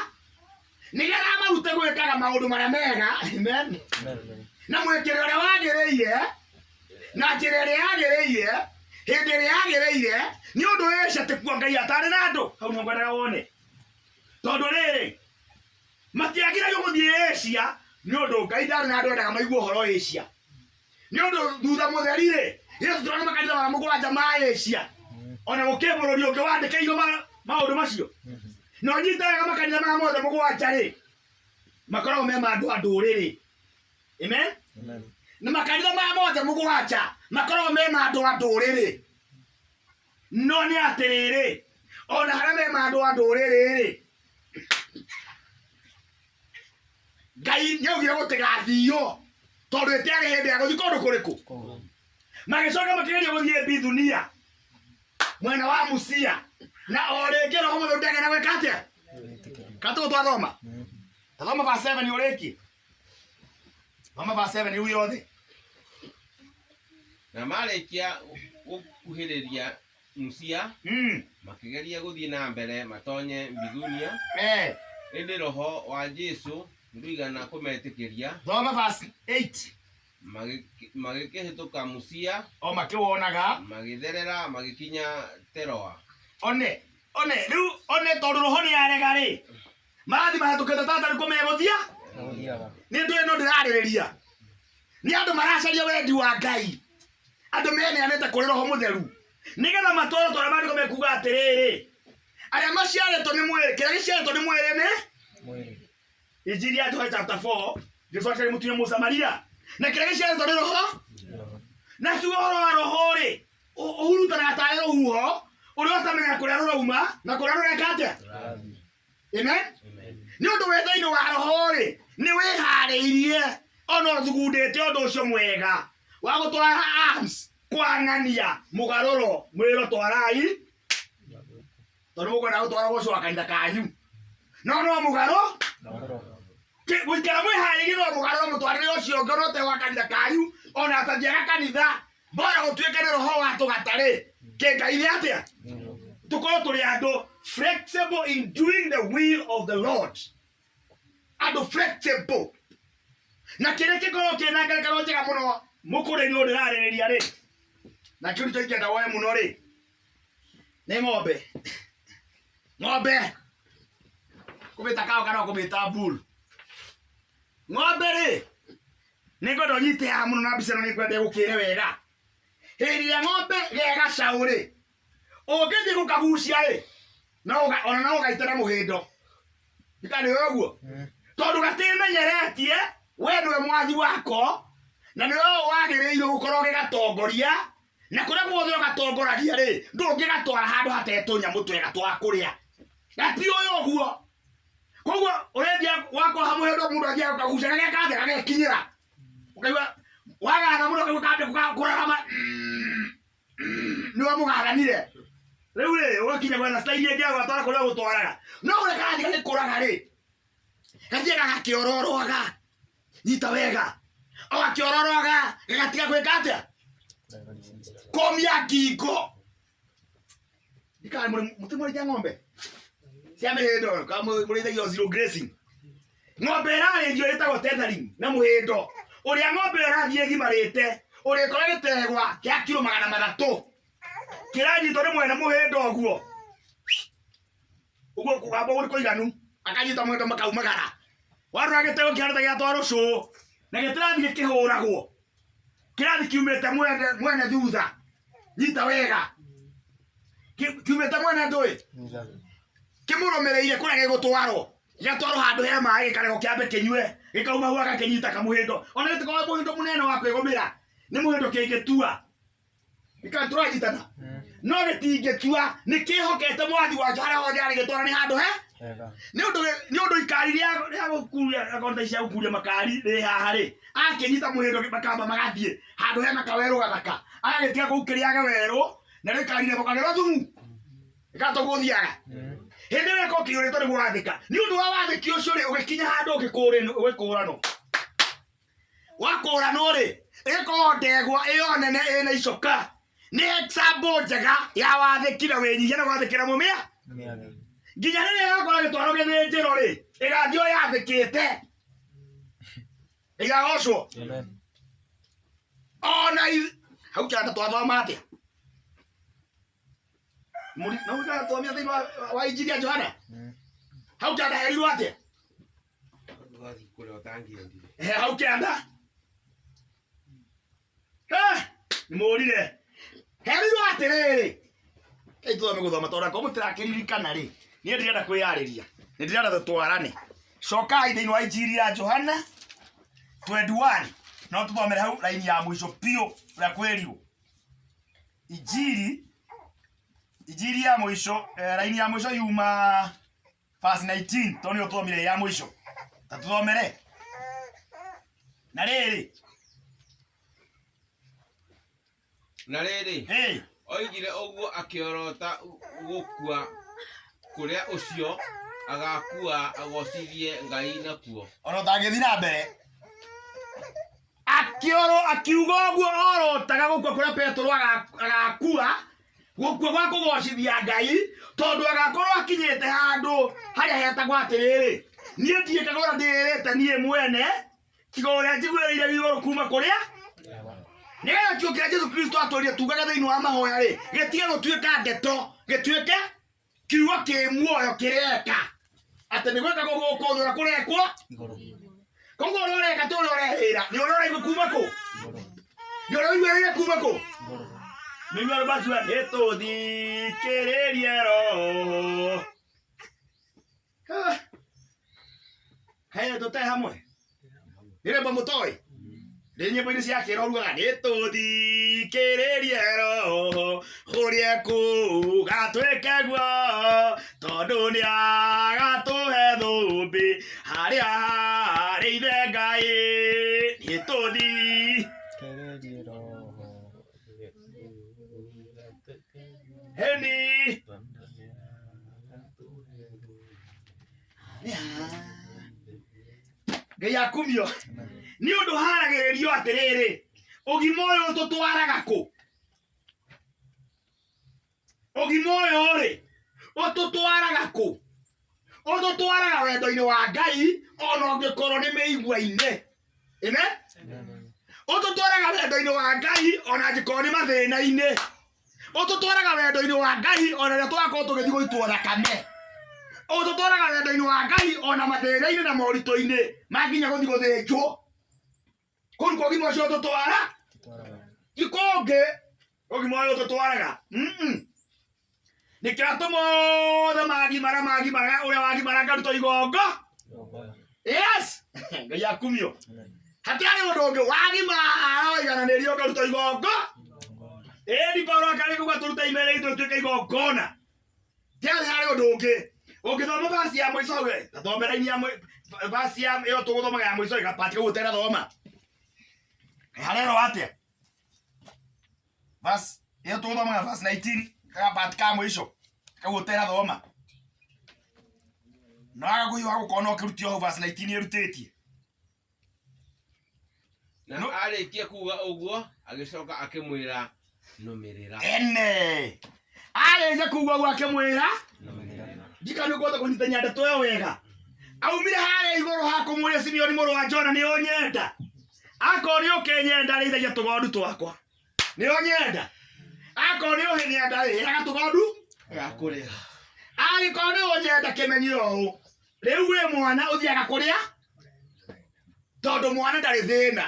A: nĩgetha amarute gwĩkaga maũndũ marĩa mega. Amen. Na mwĩkĩre ũrĩa wagĩrĩire, na njĩra ĩrĩa yagĩrĩire, hĩndĩ ĩrĩa yagĩrĩire, nĩ ũndũ Asia ti kuo Ngai atarĩ na andũ. Hau nĩho ngwendaga wone. Tondũ rĩrĩ, matiagĩrĩirwo gũthiĩ Asia, nĩ ũndũ Ngai ndarĩ na andũ endaga maigue ũhoro Asia. Nĩ ũndũ thutha mũtheri rĩ, Yesu tũrona makanitha marĩa mũgwanja ma Asia. Ona gũkĩrĩ bũrũri ũngĩ wandĩkĩirwo maũndũ macio. Na ũnyite wega makanitha maya mothe mũgwanja rĩ, makoragwo me ma andũ a ndũrĩrĩ. Amen? Na makanitha maya mothe mũgwanja makoragwo me ma andũ a ndũrĩrĩ. No nĩ atĩrĩrĩ, ona harĩa me ma andũ a ndũrĩrĩ rĩ, Ngai nĩaugire gũtigathiio, tondũ ĩtiarĩ hĩndĩ ya gũthiĩ kũndũ kũrĩkũ. Magĩcoka makĩgeria gũthiĩ Bithunia mwena wa Musia, na o rĩngĩ Roho Mũtheru ndaigana gwĩka atĩa? Katũ twathoma. Tathoma verse 7 ũrĩkie. Thoma verse 7 rĩu yothe.
B: Na marĩkia gũkuhĩrĩria Musia, makĩgeria gũthiĩ na mbere matonye Bithunia, ĩndĩ roho wa Jesũ ndũigana kũmetĩkĩria.
A: Thoma verse 8.
B: Magĩkĩhĩtũka Musia,
A: o makĩwonaga,
B: magĩtherera magĩkinya Teroa.
A: One, one, rĩu one tondũ roho nĩ arega rĩ, marathiĩ mahĩtũkĩte tata nĩkuo megũthiĩ. Nĩ ndũ ĩno ndĩrarĩrĩria. Nĩ andũ maracaria wendi wa Ngai. Andũ meneanĩte kũrĩ Roho Mũtheru. Nĩgetha matwarwo tondũ maandĩko mekuga atĩrĩrĩ, arĩa maciarĩtwo nĩ mwĩrĩ, kĩrĩa gĩciarĩtwo nĩ mwĩrĩ nĩ
C: Mwĩrĩ.
A: Injiri ya Johana chapter 4, Jesu akĩrĩ mũtumia Mũsamaria. Na kĩrĩa gĩciarĩtwo nĩ Roho? Na kiugo ũhoro wa Roho rĩ, ũhurutanaga tarĩ rũhuho, ũrĩa ũtamenyaga kũrĩa rũrauma na kũrĩa rũreka atĩa? Amen? Nĩ ũndũ wĩ thĩinĩ wa Roho rĩ, nĩ wĩharĩirie ona ũthugundĩte ũndũ ũcio mwega wa gũtwara arms kwanania mũgarũro mwĩro twarai, tondũ mũkwenda gũtwara ũgoco wa kanitha kanyu, no no mũgarũ gũikara mwĩharĩirie no mũgarũro mũtwarĩre ũcio ũngĩ no te wa kanitha kanyu, ona atathiaga kanitha, bora gũtuĩke nĩ roho wa tũgatarĩ kĩngai nĩ atĩa? Tũkorwo tũrĩ andũ flexible in doing the will of the Lord. Andũ flexible. Na kĩrĩa kĩkorwo kĩna ngerekano njega mũno mũkũrĩ-inĩ ũyũ ndĩrarĩrĩria rĩ, Na kĩu nĩkĩo ingĩenda woe mũno rĩ nĩ ng'ombe. Ng'ombe kũmĩta cow kana kũmĩta bull. Ng'ombe rĩ nĩ ngwenda ũnyite haha mũno na mbica ĩno nĩ ngwenda ĩgũkĩre wega. Hĩndĩ ĩrĩa ng'ombe ge gacaũ rĩ ũngĩthiĩ gũkagucia rĩ no ona no ũgaite na mũhĩndo. Ndikana ũguo tondũ gatĩmenyeretie we nĩwe mwathi wako na nĩwe wagĩrĩirwo gũkorwo ũgĩgatongoria na kũrĩa guothe ũgatongoragia rĩ ndũngĩgatwara handũ hatarĩ tũnyamũ twega twa kũrĩa gatiũĩ ũguo. Koguo ũrendia wakoha mũhĩndo mũndũ athiaga gũkagucia gageka atĩa gagekinyĩra ũkaigua wagatha mũno ũkaigua kambia kũrarama nĩwe mũgathanire. Rĩu rĩ ũgakinya gwetha style ĩngĩ ya gũgatwara kũrĩa ũgũtwaraga no ũrĩa karathiĩ gagĩkũraga rĩ gathiaga gakĩororoaga nyita wega o gakĩororoaga gagatiga gwĩka atĩa kũmia ngingo. Ndikana mũtimũrĩithia ng'ombe cia mĩhĩndo kana mũrĩithagio zero grazing. Ng'ombe ĩrarĩithio ĩtagwo tethering na mũhĩndo ũrĩa ng'ombe ĩrathiĩ ĩgimarĩte ũrĩkora gĩtegwa kĩa kiro 300 kĩranyitwo nĩ mwene mũhĩndo ũguo ũguo kũgamba ũguo nĩ kũiganu akanyita mũhĩndo makaumagara warora gĩtego kĩhana ta gĩatwarwo cũũ na gĩtĩrathiĩ gĩkĩhũragwo kĩrathiĩ kiumĩte mwene thutha nyita wega kiumĩte mwene ndũĩ kĩmũrũmĩrĩire kũrĩa gĩgũtwarwo gĩgatwarwo handũ he maĩ gĩkaregwo kĩambe kĩnyue gĩkauma hau agakĩnyita kamũhĩndo ona gĩtikoragwo mũhĩndo mũnene wa kwĩgũmĩra nĩ mũhĩndo kĩngĩtua gĩkana tũranyitana no gĩtingĩtua nĩ kĩhokete mwathi wakĩo harĩa hothe arĩgĩtwara nĩ handũ he nĩ ũndũ ikari rĩa gũkuria akonta cia gũkuria makari rĩ haha rĩ akĩnyita mũhĩndo makamba magathiĩ handũ hena kawerũ gathaka agagĩtiga kũu kĩrĩage werũ na rĩo ikari rĩamũkagĩrwo thumu ĩgatũgũthiaga hĩndĩ ĩrĩa ĩkorwo kĩiyũrĩtwo nĩ gwathĩka nĩ ũndũ wa wathĩki ũcio rĩ ũgĩkinya handũ ũgĩkũranwo wakũranwo rĩ ĩgĩkorwo ndegwa ĩyo nene ĩna icoka nĩ example njega ya wathĩki na wĩnyihia na gwathĩkĩra mũmĩa nginya rĩrĩa ĩgakorwo ĩgĩtwarwo gĩthĩnjĩro rĩ ĩgathiĩ o yathĩkĩte ĩgagocwo ona hau kĩanda twathoma atĩa no ũgathomia thĩinĩ wa Injiri ya Johana hau kĩanda herirwo atĩa hau kĩanda nĩ mũrire herirwo atĩrĩrĩ kei tũthome gũthoma tondũ akorwo mũtirakĩririkana rĩ niĩ ndĩrenda kwĩyarĩria nĩ ndĩrenda tũtwarane. Cokai thĩinĩ wa Injiri ya Johana 21 no tũthomere hau raini ya mũico biũ ũrĩa kwĩrirwo Injiri ya mũico raini ya mũico yuma verse 19 tondũ nĩyo tũthomire ya mũico ta tũthomere na rĩrĩ
B: na rĩrĩ oigire ũguo akĩorota gũkua kũrĩa ũcio agakua agocithie Ngai nakuo
A: ona ũtangĩthiĩ na mbere akĩoro akiuga ũguo orotaga gũkua kũrĩa Petero agakua gũkua gwa kũgocithia Ngai tondũ agakorwo akinyĩte handũ harĩa hetagwo atĩrĩrĩ niĩ ndiĩkaga ũrĩa ndĩĩrĩte niĩ mwene tiga ũrĩa njiguĩrĩire igũrũ kuma kũrĩa nĩgetha kiugo kĩrĩa Jesũ Kristo atwĩrire tugage thĩinĩ wa mahoya rĩ gĩtige gũtuĩka ndeto gĩtuĩke kiugo kĩ muoyo kĩreka atĩ nĩ gwĩkagwo gũkũ thĩ ũrĩa kũrekwo koguo ũrĩa ũreka ti ũrĩa ũrehĩra nĩ ũrĩa ũraigua kuma kũ nĩ ũrĩa ũiguĩrĩire kuma kũ nĩguo andũ makiuga nĩ tũthikĩrĩrie roho haya tũte hamwe nĩ rwĩmbo mũtoĩ nĩ nyĩmbo-inĩ cia kĩro rugaga nĩ tũthikĩrĩrie roho ũrĩa ekuuga twĩke guo tondũ nĩ agatũhe thũmbĩ harĩa harĩ ithe Ngai nĩ tũthikĩrĩrie roho heni Ngai akumio nĩ ũndũ haragĩrĩrio atĩrĩrĩ ũgima ũyũ ũtũtwaraga kũ ũgima ũyũ rĩ ũtũtwaraga kũ ũtũtwaraga wendo-inĩ wa Ngai ona ũngĩkorwo nĩ mĩigua-inĩ ĩme Ũtũtwaraga wendo-inĩ wa Ngai ona angĩkorwo nĩ mathĩna-inĩ. Ũtũtwaraga wendo-inĩ wa Ngai ona rĩrĩa tũgakorwo tũgĩthiĩ gũitwo thakame. Ũtũtwaraga wendo-inĩ wa Ngai ona mathĩna-inĩ na moritũ-inĩ ma nginya gũthiĩ gũthĩnjwo. Kũu nĩkuo ũgima ũcio ũtũtwara. Ti kũngĩ ũgima ũyũ ũtũtwaraga. Nĩkĩo atũmwo othe magimara magimaraga ũrĩa wagimara akarutwo igongo. Yes! Ngai akumio. Hatiarĩ ũndũ ũngĩ wagimara waigananĩrio ũkarutwo igongo. Ĩni Paulo akarĩ kuga tũrute imere itũ ituĩke igongona. Tiarĩ harĩ ũndũ ũngĩ. Ũngĩthoma verse ya mũico we, ta thomera-inĩ ya verse ya ĩyo tũgũthomaga ya mũico ĩgapati kau ũterathoma. Harerwo atĩa? Verse ĩyo tũgũthomaga verse 19 gapati ka mũico kau ũterathoma. No aga kũhiũha gũkona ũkĩrutio hau verse 19 ĩrutĩtie.
B: Na arĩkia kuga ũguo agĩcoka akĩmwĩra nũmĩrĩra.
A: Ene. Arĩkia kuga ũguo akĩmwĩra ndika nĩ ũkũhota kũnyitania ndeto ĩyo wega. Aumire harĩa igũrũ ha kũmũria Simeoni mũrũ wa Jona nĩ ũnyenda. Akorwo nĩ ũkĩnyenda rĩithagia tũgondu twakwa. Nĩ ũnyenda. Akorwo nĩ ũkĩnyenda rĩ heaga tũgondu
B: Gakũrĩa.
A: Angĩkorwo nĩ ũnyenda kĩmenyio ũũ. Rĩu wĩ mwana ũthiaga kũrĩa tondũ mwana ndarĩ thĩna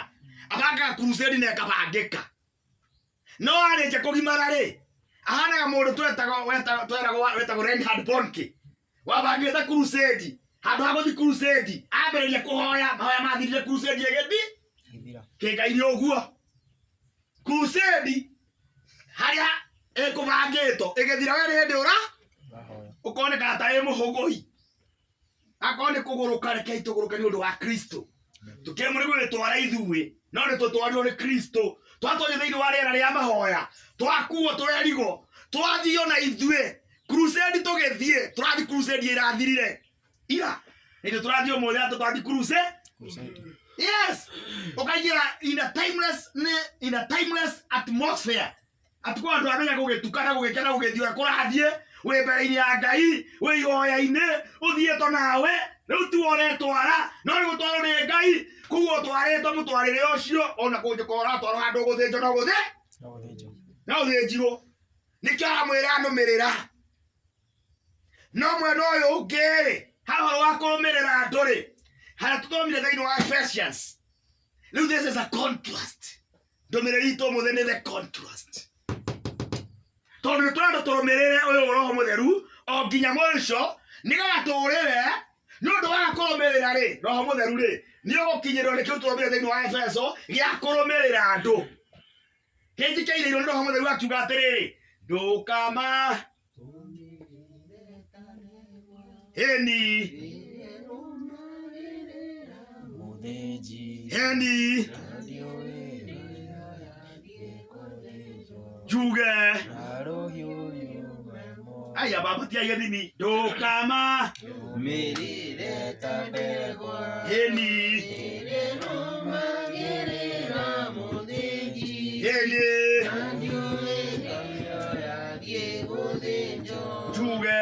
A: abangaga crusade na ĩkabangĩka. No arĩkia kũgimara rĩ ahanaga mũndũ twetagwo Reinhard Bonnke wabangĩte crusade handũ ha gũthiĩ crusade ambĩrĩria kũhoya mahoya mathirire crusade ĩgĩthiĩ kĩngai nĩ ũguo crusade harĩa ĩkũbangĩtwo ĩgĩthira we hĩndĩ ũra ũkoneka ta ĩ mũhũgũi akorwo nĩ kũgũrũka rekei tũgũrũke nĩ ũndũ wa Kristo. Tũkĩremwo nĩ gwĩtwara ithuĩ no nĩ tũtwarirwo nĩ Kristo. Twatonya thĩinĩ wa rĩera rĩa mahoya twakuo tũrerigwo twathio na ithuĩ crusade tũgĩthiĩ tũrathiĩ crusade ĩrathirire ira nĩkĩo tũrathiĩ ũmũthĩ atĩ twathiĩ crusade. Yes, ũkaingĩra in a timeless in a timeless atmosphere. Atukũ andũ amenya gũgĩtukana gũgĩkena gũgĩthiĩ ũrĩa kũrathiĩ wĩ mbere-inĩ ya Ngai wĩ ihoya-inĩ ũthiĩtwo nawe rĩu tiwe ũretwara no nĩ gũtwarwo nĩ Ngai koguo ũtwarĩtwo mũtwarĩre ũcio ona kũngĩkorwo ũratwarwo handũ ũgũthĩnjwo no gũthĩ no ũthĩnjirwo nĩkĩo aramwĩra anũmĩrĩra. No mwena ũyũ ũngĩ rĩ ha ũhoro wa kũrũmĩrĩra andũ rĩ harĩa tũthomire thĩinĩ wa Ephesians rĩu this is a contrast. Ndũmĩrĩri itũ ũmũthĩ nĩ the contrast tondũ nĩ tũrenda tũrũmĩrĩre ũyũ Roho Mũtheru o nginya mũico nĩgetha tũrĩre nĩ ũndũ wa kũrũmĩrĩra rĩ Roho Mũtheru rĩ nĩ ũgũkinyĩrwo nĩ kĩu tũrũmĩrĩre thĩinĩ wa Efeso gĩa kũrũmĩrĩra andũ. Kĩnjikĩirĩirwo nĩ Roho Mũtheru akiuga atĩrĩrĩ ndũkama ĩni ĩni njuge aya baba tia gĩthimi ndũkama
B: Mĩrĩre ta ndegwa
A: ĩni ĩni njuge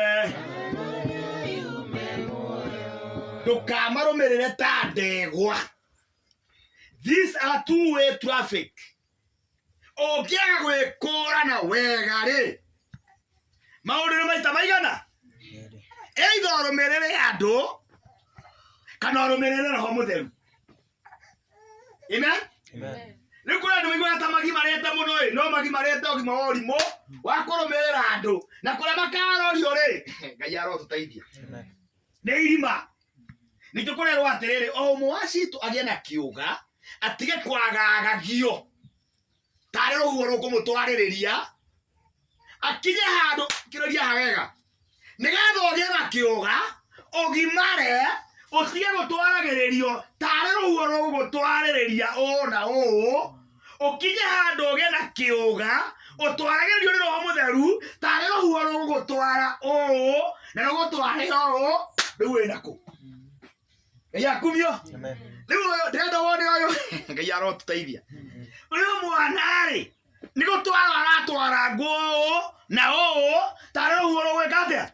A: ndũkamarũmĩrĩre ta ndegwa. These are two-way traffic. Ũngĩaga gwĩkũrana wega rĩ maũndũ nĩ maita maigana either ũrũmĩrĩre andũ kana ũrũmĩrĩre Roho Mũtheru. Amen. Rĩu kũrĩ andũ maiguaga ta magimarĩte mũno ĩ no magimarĩte ũgima wa ũrimũ wa kũrũmĩrĩra andũ na kũrĩa makarorio rĩ Ngai arotũteithia nĩ irima. Nĩkĩo kũrerwo atĩrĩrĩ o ũmwe wa citũ agĩe na kĩũga atige kwagagagio tarĩ rũhuho rũkũmũtwarĩrĩria akinye handũ kĩroria hawega nĩgetha ũgĩe na kĩũga ũgimare ũtige gũtwaragĩrĩrio tarĩ rũhuho rũgũgũtwarĩrĩria ũũ na ũũ ũkinye handũ ũgĩe na kĩũga ũtwaragĩrĩrio nĩ Roho Mũtheru tarĩ rũhuho rũgũgũtwara ũũ na rũgũtwarĩra ũũ rĩu wĩna kũ Ngai akumio. Rĩu ũyũ ndĩrenda wone ũyũ Ngai arotũteithia. Ũyũ mwana rĩ nĩ gũtwara aratwara nguo ũũ na ũũ tarĩ rũhuho rũgwĩka atĩa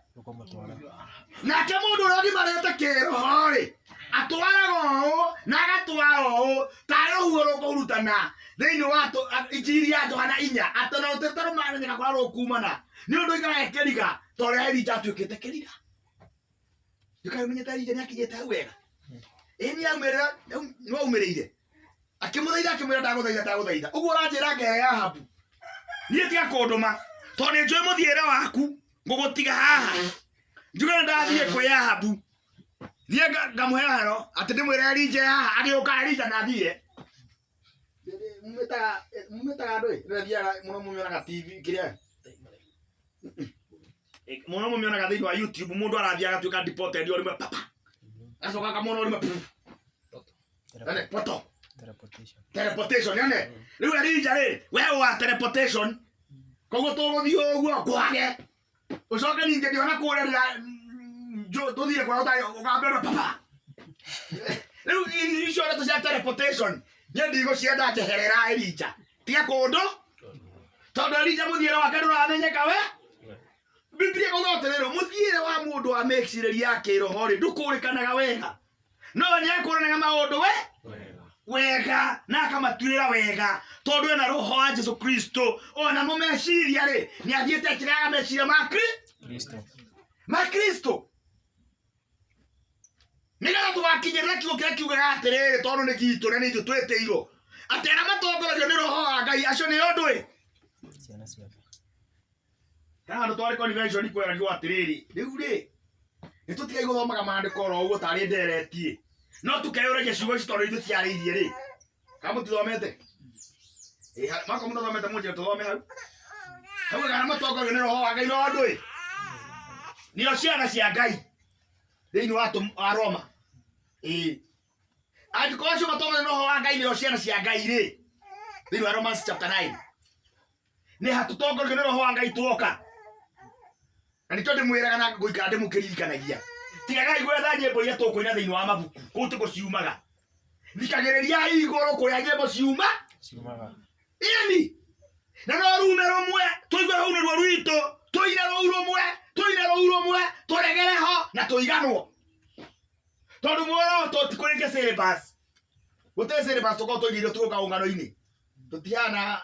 A: nake mũndũ ũrĩa ũgimarĩte kĩroho rĩ atwaraga ũũ na agatwara ũũ tarĩ Rũhuho rũkũhurutana thĩinĩ wa injiri ya Johana 4 atĩ na rũtĩrĩ rũmamenyeka kũrĩa rũkumana nĩ ũndũ ikaraga kĩriga ta ũrĩa Elija atuĩkĩte kĩriga. Ndũkamenyete Elija nĩakinyĩte hau wega. Ĩ nĩaumĩrĩra nĩwaumĩrĩire akĩmũthaitha akĩmwĩra ndagũthaitha ndagũthaitha ũguo ũranjĩra ngere ya Ahabu niĩ tiga kũndũma tondũ nĩ njũĩ mũthiĩre waku ngũgũtiga haha njuge nĩ ndathiĩ kwĩ Ahabu thiĩ ngamũhe hero atĩ ndĩmwĩre Elija haha agĩũka Elija na athiĩ mumĩtaga andũ ĩ rĩrĩa thiaga mũno mumĩonaga TV kĩrĩa mũno mũmĩonaga thĩinĩ wa YouTube mũndũ arathiĩ agatuĩka deported o rĩmwe papa agacoka akamwona o rĩmwe ene poto
C: Teleportation.
A: Teleportation ene rĩu Elija rĩ we wa teleportation koguo tũgũthiĩ ũguo kwage ũcoke ningĩ ndiona kũrĩa rĩrĩa tũthiĩ kũrĩa ũkambĩrwo papa rĩu icio ndeto cia teleportation niĩ ndigũcienda njeherera Elija tiga kũndũ tondũ Elija mũthiĩre wake ndũramenyeka we Biblia ĩkauga atĩrĩrĩ mũthiĩre wa mũndũ wa mĩcirĩrie ya kĩroho rĩ ndũkũrĩkanaga wega no we nĩekũranaga maũndũ we wega na akamatuĩra wega tondũ ena roho wa Jesu Kristo onamo meciria rĩ nĩathiĩte akĩrehaga meciria ma
C: Kristo.
A: Ma Kristo nĩgetha tũgakinyĩrĩra kiugo kĩrĩa kiugaga atĩrĩrĩ tondũ nĩ gitũ na nĩ ithuĩ twĩtĩirwo atĩ arĩa matongoragio nĩ roho wa Ngai acio nĩo andũ ĩ
C: Ciana ciake.
A: Kana handũ twarĩ convention kweragio atĩrĩrĩ rĩu rĩ nĩ tũtigai gũthomaga maandĩko oro ũguo tarĩ ndereti no tũkeyũragia ciugo ici tondũ ithuĩ ciarĩirie rĩ kana mũtithomete mako mũtathomete mũnjĩre tũthome hau hau kana matongoragio nĩ roho wa Ngai no andũ ĩ nĩo ciana cia Ngai thĩinĩ wa Roma ĩĩ angĩkorwo acio matongoragio nĩ roho wa Ngai nĩo ciana cia Ngai rĩ thĩinĩ wa Romans chapter 9 nĩ hatũtongorio nĩ roho wa Ngai tuoka na nĩkĩo ndĩmwĩraga na ngũikara ndĩmũkĩririkanagia tigagai gwetha nyĩmbo iria tũkũina thĩinĩ wa mabuku kũu tĩkũ ciumaga thikagĩrĩriai igũrũ kũrĩa nyĩmbo ciuma
C: Ciumaga.
A: ĩni na no rume rũmwe tũigue rũu nĩruo rwitũ tũine rũu rũmwe tũine rũu rũmwe tũregere ho na tũiganwo tondũ muoroto ti kũrĩkia syllabus gũtirĩ syllabus tũkorwo tũigĩirwo tũgũka ũngano-inĩ tũtihana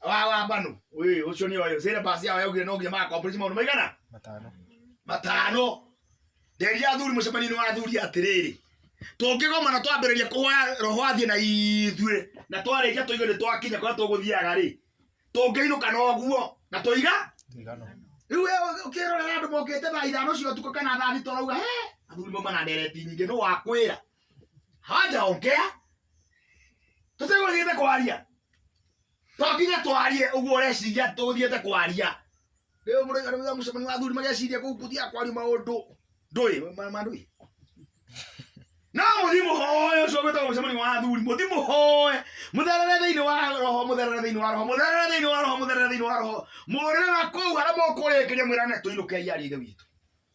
A: wa mbano ĩ ũcio nĩ oyo syllabus yao yaugire no nginya ma-accomplish maũndũ maigana
C: Matano.
A: Matano nderia athuri mũcemanio-inĩ wa athuri atĩrĩrĩ tũngĩgomana twambĩrĩria kũhoya roho athiĩ na ithuĩ na twarĩkia tũigue nĩ twakinya kũrĩa tũgũthiaga rĩ tũngĩinũka na ũguo na tũiga
C: Tũigano.
A: Rĩu we ũkĩrorera andũ mokĩte thaa 5 cia ũtukũ kana thaa 6 ũrauga he athuri mauma na ndereti nyingĩ nũ wakwĩra hajaongea tũtegũthiĩte kwaria to nginya twarie ũguo ũreciria tũthiĩte kwaria rĩu mũrĩ mũcemanio wa athuri mageciria kũu kũthiaga kwaria maũndũ ndũĩ mandũĩ no mũthiĩ mũhoe ũcio gwĩtagwo mũcemanio wa athuri mũthiĩ mũhoe mũtherere thĩinĩ wa roho mũtherere thĩinĩ wa roho mũtherere thĩinĩ wa roho mũtherere thĩinĩ wa roho mũrĩre na kũu harĩa mũkũrĩkĩria mwĩrane tũinũkei arĩ ithe witũ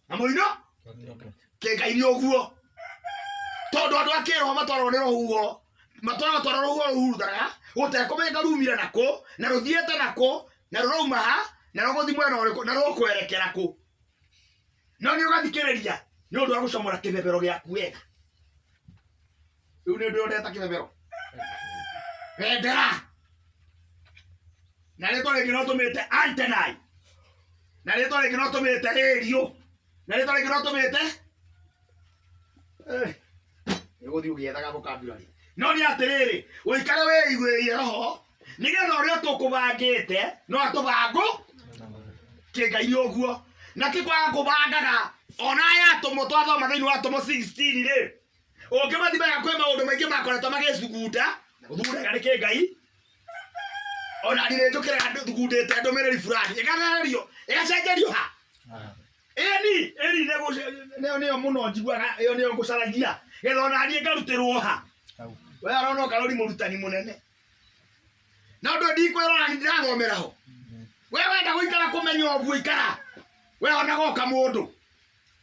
A: na mũino kĩngai nĩ ũguo tondũ andũ a kĩroho matwaragwo nĩ rũhuho matwaragwo twarwo rũhuho rũhurutanaga gũtekũmenyeka rumire nakũ na rũthiĩte nakũ na rũrauma ha na rũgũthiĩ mwena ũrĩkũ na rũkwerekera kũ no nĩ ũgathikĩrĩria nĩ ũndũ wa gũcomora kĩbebero gĩaku wega rĩu nĩ ũndũ ũndeta kĩbebero bendera na rĩtwa rĩngĩ no tũmĩte antenai na rĩtwa rĩngĩ no tũmĩte rĩrio na rĩtwa rĩngĩ no tũmĩte nĩgũthiĩ ũgĩethaga vocabulary no nĩ atĩrĩrĩ ũikare wĩiguĩrie roho nĩgetha ũrĩa tũkũbangĩte no atũbangũ kĩngai nĩ ũguo na ti kwaga kũbangaga ona aya atũmwo twathoma thĩinĩ wa atũmwo 16 rĩ ũngĩmathimaga kwĩ maũndũ maingĩ makoretwo magĩcugunda na gũthugundĩka nĩ kĩngai ona niĩ nĩnjũkĩraga thugundĩte ndũmĩrĩri fulani ĩgathererio ĩgacenjerio ha ĩni ĩni nĩyo nĩyo mũno njiguaga ĩyo nĩyo ngũcaragia getha ona niĩ ngarutĩrwo ha we arona ũkarori mũrutani mũnene na ũndũ ndikwĩrora ndĩrathomera ho we wenda gũikara kũmenya ũguo ikara we ona goka mũndũ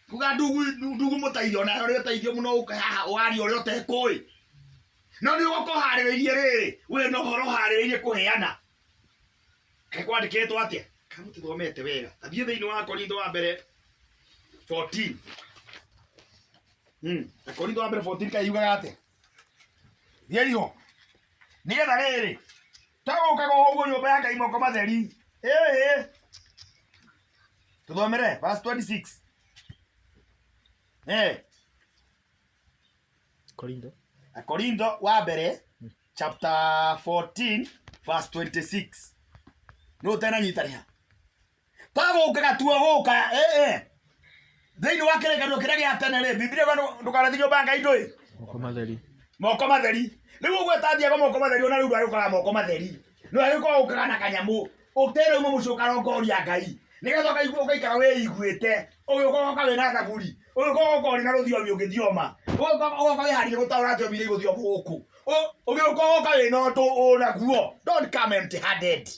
A: kuga ndugu mũteithio ona ũrĩa ũteithio mũno ũke haha waria ũrĩa ũtekũĩ no nĩ ũgoka ũharĩrĩirie rĩrĩ wĩ na ũhoro ũharĩrĩirie kũheana kaĩ kwandĩkĩtwo atĩa kana mũtithomete wega athiĩ thĩinĩ wa Korintho wa mbere 14 Korintho wa mbere 14 kaĩ yugaga atĩa thiĩri ho Nĩgetha rĩrĩ twagũkaga ũguo nyũmba ya Ngai moko matheri. Ĩĩ. Tũthomere verse 26. Eh.
C: Korinto.
A: Korinto wa mbere chapter 14 verse 26. Nũ ũtenanyita rĩha. Twagũkaga tuo gũka ĩĩ. Thĩinĩ wa kĩrĩkanĩro kĩrĩa gĩa tene rĩ, Biblia ĩrauga ndũkanathiĩ nyũmba ya Ngai ndũĩ
C: Moko matheri.
A: Moko matheri. Rĩu ũguo ĩtathiaga moko matheri ona rĩu ndwagĩũkaga moko matheri. Nĩwagĩũkaga ũkaga na kanyamũ. Ũtere uma mũciĩ ũkarongoria Ngai. Nĩgetha ũkaigua ũgaikara wĩiguĩte. Ũgĩũka ũgoka wĩna thaburi. Ũgĩũka ũgoka ũrĩ na rũthiomi ũngĩthioma. Ũgĩũka ũgoka wĩharĩirie gũtaũra thiomi iria igũthiomwo gũkũ. Ũgĩũka ũgoka wĩna ũndũ ũnaguo. Don't come empty handed.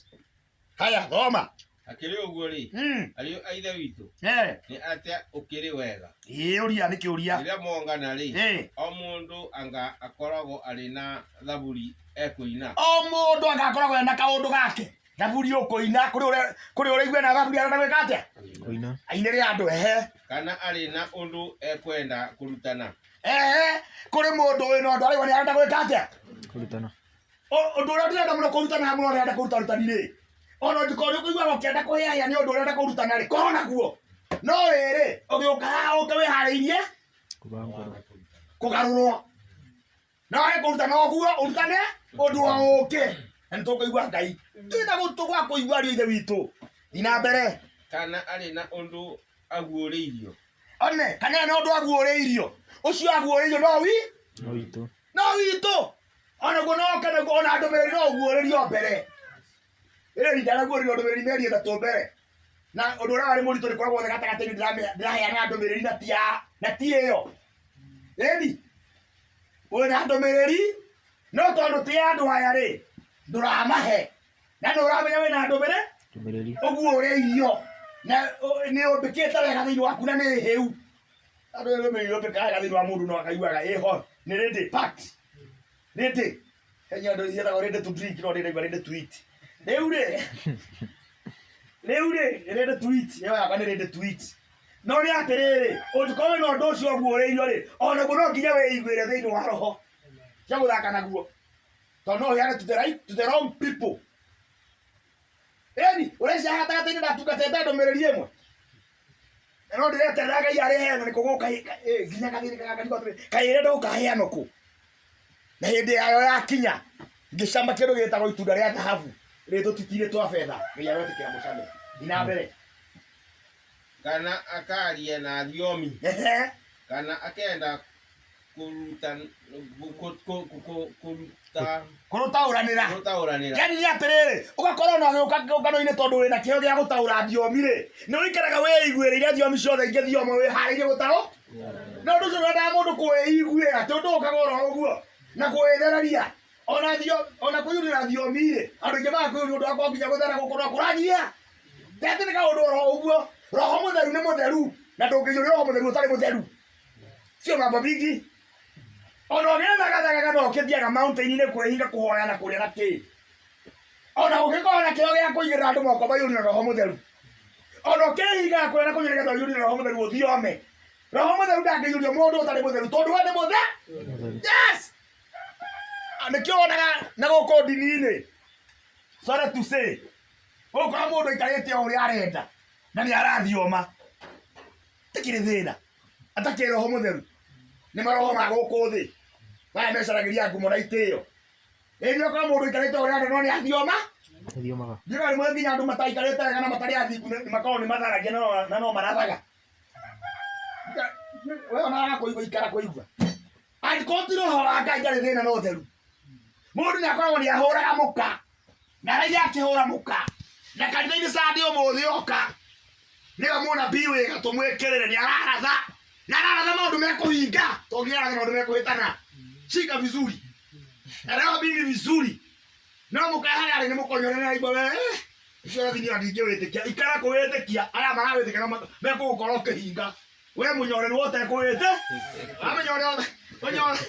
A: Haya, thoma.
B: Hakĩrĩ ũguo rĩ, ariũ a Ithe witũ, nĩ atĩa ũkĩrĩ wega?
A: Ĩĩ, ũria nĩ kĩũria.
B: Rĩrĩa mongana rĩ, o mũndũ anga akoragwo arĩ na thaburi ekũina.
A: O mũndũ anga akoragwo ena kaũndũ gake. Thaburi ũkũina, kũrĩ ũrĩa kũrĩ ũrĩa iguena thaburi arenda gwĩka atĩa?
C: Kũina.
A: Ainĩre andũ ehe.
B: Kana arĩ na ũndũ ekwenda kũrutana.
A: Ehe, kũrĩ mũndũ wĩna ũndũ araigua nĩ arenda gwĩka atĩa?
C: Kũrutana.
A: Ũndũ ũrĩa ndĩrenda mũno kũrutana mũno ũrenda kũruta rutani rĩ. Ona ũngĩkorwo nĩ ũkũiguaga ũkĩenda kũhĩahĩa nĩ ũndũ ũrenda kũrutana rĩ, korwo naguo. No rĩrĩ, ũgĩũka haha ũke wĩharĩirie
C: Kũbangũrwo.
A: Kũgarũrwo. No wage kũrutana ũguo, ũrutane ũndũ o ũke. Na nĩ tũkũigua Ngai. Twĩna gũtũ gwa kũigua ariũ a Ithe witũ. Thiĩ na mbere.
B: Kana arĩ na ũndũ aguũrĩirio.
A: One, kana ena ũndũ aguũrĩirio. Ũcio aguũrĩirio no wi?
C: No witũ.
A: No witũ. Ona guo no oke naguo, ona ndũmĩrĩri no ũguũrĩrio mbere. Ĩrĩ ndanaguũrĩrio ndũmĩrĩri mĩeri ĩtatũ mbere. Na ũndũ ũrĩa warĩ mũritũ nĩ koragwo othe gatagatĩ-inĩ ndĩraheana ndũmĩrĩri na ti ya, na ti ĩyo. Ĩni, wĩna ndũmĩrĩri, no tondũ ti ya andũ aya rĩ, ndũramahe. Na nĩ ũramenya wĩna ndũmĩrĩ?
C: Ndũmĩrĩri.
A: Ũguũrĩirio. Na nĩ ũmbĩkĩte wega thĩinĩ waku na nĩ hĩu. Andũ aya ndũmĩrĩri ũmbĩkaga wega thĩinĩ wa mũndũ no akaiguaga ĩho. Nĩ ready, packed. Ready. He nyondo ciĩtagwo ready to drink, no ndĩraigua ready to eat. Rĩu rĩ, rĩu rĩ, ready to eat. Ĩyo yakwa nĩ ready to eat. No nĩ atĩrĩrĩ, ũngĩkorwo wĩna ũndũ ũcio ũguũrĩirio rĩ, ona guo no nginya wĩiguĩre thĩinĩ wa roho. Cia gũthaka naguo. Tondũ no ũheane to the right, to the wrong people. Ĩni, ũreciria gatagatĩ-inĩ ndatungatĩte ndũmĩrĩri ĩmwe. Na no ndĩreterera Ngai arĩheana nĩ kũgũka nginya gathĩrĩ gaka atĩrĩ, kaĩ ĩrenda gũkaheanwo kũ? Na hĩndĩ yayo yakinya, ngĩcama kĩndũ gĩtagwo itunda rĩa thahabu, rĩ tũtiti-inĩ twa betha. Ngai arotĩkĩra mũcame. Thiĩ na mbere.
B: Kana akaria na thiomi.
A: Ehe.
B: Kana akenda kũruta, kũruta,
A: Kũrũtaũranĩra.
B: Kũrũtaũranĩra.
A: Yani nĩ atĩrĩrĩ, ũgakorwo na ũgĩũka kĩũngano-inĩ tondũ wĩna kĩheo gĩa gũtaũra thiomi rĩ, nĩ ũikaraga wĩiguĩrĩire thiomi ciothe ingĩthioma wĩharĩirie gũtaũ? Na ũndũ ũcio nĩwendaga mũndũ kwĩiguĩra, ti ũndũ ũkaga oro ũguo, na kwĩthereria. Ona thio, ona kũiyũrĩra thiomi rĩ, andũ aingĩ maga kũiyũria ũndũ wa kwao nginya gũthera gũkũ no kũranyia. Ti atĩ nĩ kaũndũ oro ũguo, roho mũtheru nĩ mũtheru, na ndũngĩiyũria roho mũtheru ũtarĩ mũtheru. Sio mambo mingi. Ona ũgĩthagathagaga no ũkĩthiaga mountain-inĩ kwĩhinga kũhoya na kũrĩa na kĩ. Ona ũngĩkorwo na kĩheo gĩa kũigĩrĩra andũ moko maiyũrio na roho mũtheru. Ona ũkĩhingaga kũrĩa na kũnyua nĩgetha ũiyũrio na roho mũtheru ũthiome. Roho mũtheru ndangĩiyũrio mũndũ ũtarĩ mũtheru tondũ we nĩ mũtheru. Yes! Nĩkĩo wonaga na gũkũ ndini-inĩ. Sorry to say. Ũgũkora mũndũ aikarĩte o ũrĩa arenda na nĩ arathioma. Tikĩrĩ thĩna. Atakĩrĩ roho mũtheru. Nĩ maroho ma gũkũ thĩ. Maya mecaragĩria ngumo na itĩo. Ĩĩ nĩ ũkora mũndũ aikarĩte o ũrĩa arenda no nĩ athioma.
C: Athiomaga.
A: Ndiũĩ rĩmwe nginya andũ mataikarĩte wega na matarĩ athingu nĩ makoragwo nĩ matharagia na no marathaga. We onaga kũigua ikara kũigua. Angĩkorwo ti roho wa Ngai ndarĩ thĩna na ũtheru. Mũndũ nĩ akoragwo nĩ ahũraga mũka. Na araiga akĩhũra mũka. Na kanitha-inĩ Sunday ũmũthĩ oka. Nĩwe mũnabii wĩ gatũ mwĩkĩrĩre nĩ araratha. Na araratha maũndũ mekũhinga. Tondũ nĩ araratha maũndũ mekũhĩtana. Shika vizuri. Elewa mimi vizuri. No mũka harĩa arĩ nĩ mũkonyore na aigua we. Ũcio ũrathi niĩ ndingĩwĩtĩkia. Ikara kũwĩtĩkia. Aya marawĩtĩkia no mekũgũkora ũkĩhinga. We mũnyore nĩ wote kũwĩtĩ. Wamenya ũrĩa ũnyore.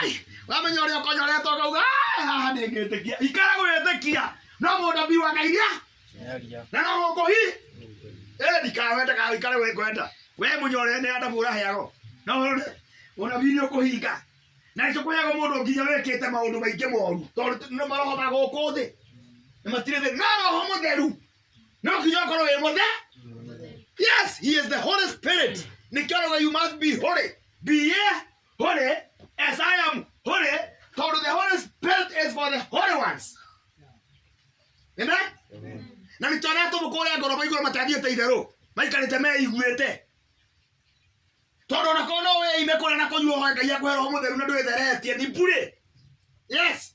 A: Ai! Wamenya ũrĩa ũkonyoretwo ũkauga, ai, haha ndingĩtĩkia. Ikara gwĩtĩkia. No mũnabii wa Ngai nĩa?
C: Nĩaria.
A: Na no mũkũhi? Ĩ, ndikawenda kana ũikare wĩ kwenda. We mũnyore nĩ andabu ũraheagwo. No mũnabii nĩ ũkũhinga. Na nĩkĩo kũheagwo mũndũ nginya wĩkĩte maũndũ maingĩ moru tondũ nĩ maroho ma gũkũ thĩ nĩ matirĩ thĩ no roho mũtheru no nginya ũkorwo wĩ mũthe. Yes, he is the Holy Spirit. Nĩkĩo arauga you must be holy. Be ye holy as I am holy, tondũ the Holy Spirit is for the holy ones. Amen? Na nĩkĩo arĩa atũmwo kũrĩa ngoro maigũrũ matathiĩte itherũ maikarĩte meiguĩte tondũ onakorwo no wĩime kũrĩa na kũnyua ũhoe Ngai akũhe roho mũtheru na ndwĩtheretie ni bure. Yes,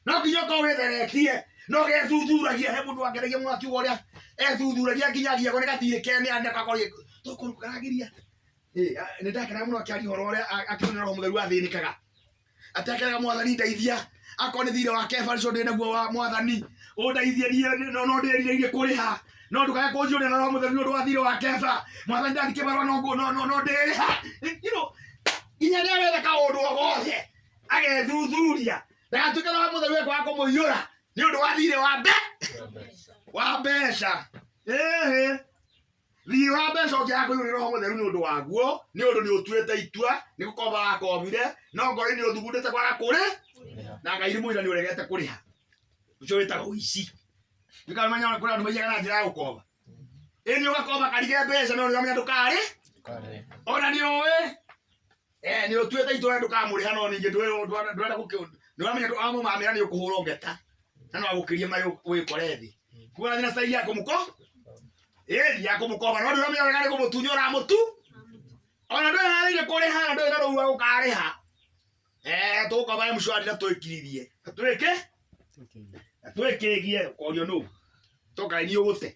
A: no nginya ũkorwo wĩtheretie no gethuthuragia he mũndũ wangeragia mũno akiuga ũrĩa ethuthuragia nginya agiagwo nĩ gatirĩ kene anekakorie tũkũrũ karagiria. Nĩ ndakenaga mũno akĩaria ũhoro ũrĩa akĩona roho mũtheru athĩnĩkaga atekeraga mwathani ndeithia akorwo nĩ thirĩ wa Kefa ũcio ndĩ naguo wa mwathani ũndeithie niĩ no ndĩrirĩirie kũrĩha no ndũkae kũnjũrĩra na roho mũtheru nĩ ũndũ wa thirĩ wa Kefa mwathani ndathiĩ kĩbarũa no ndĩrĩha. You know, nginya rĩrĩa wetha kaũndũ o gothe agethuthuria ndagatuĩke roho mũtheru ekwaga kũmũiyũra nĩ ũndũ wa thirĩ wa mbeca. Ĩhĩ, thirĩ wa mbeca ũngĩaga kũiyũrwo nĩ roho mũtheru nĩ ũndũ waguo nĩ ũndũ nĩ ũtuĩte itua nĩ gũkomba wakombire no ngoro-inĩ ũthugundĩte kwaga kũrĩ na Ngai nĩ mũira nĩ ũregete kũrĩha ũcio wĩtagwo ũici. Nĩkamenya kũrĩ andũ maiyaga na njĩra ya gũkomba. Ĩ nĩ ũgakomba karige mbeca no nĩũramenya ndũkarĩ ona nĩ ũĩ nĩ ũtuĩte itua ndũkamũrĩha no ningĩ ndũrenda nĩũramenya wamũmamĩra nĩ ũkũhũrwo ngeta na no agũkĩrie mayũ wĩkore thĩ kuga thina style ya kũmũko ĩĩ ya kũmũkomba no ndũramenya wega nĩ kũmũtunya ũramũtu ona ndwĩharĩirie kũrĩha na ndũrĩ na rũu rwa gũkarĩha. Tũgũkomba M-Shwari na twĩkiririe na twĩke na twĩkĩgie ũkorio nũ toka ni ũgũte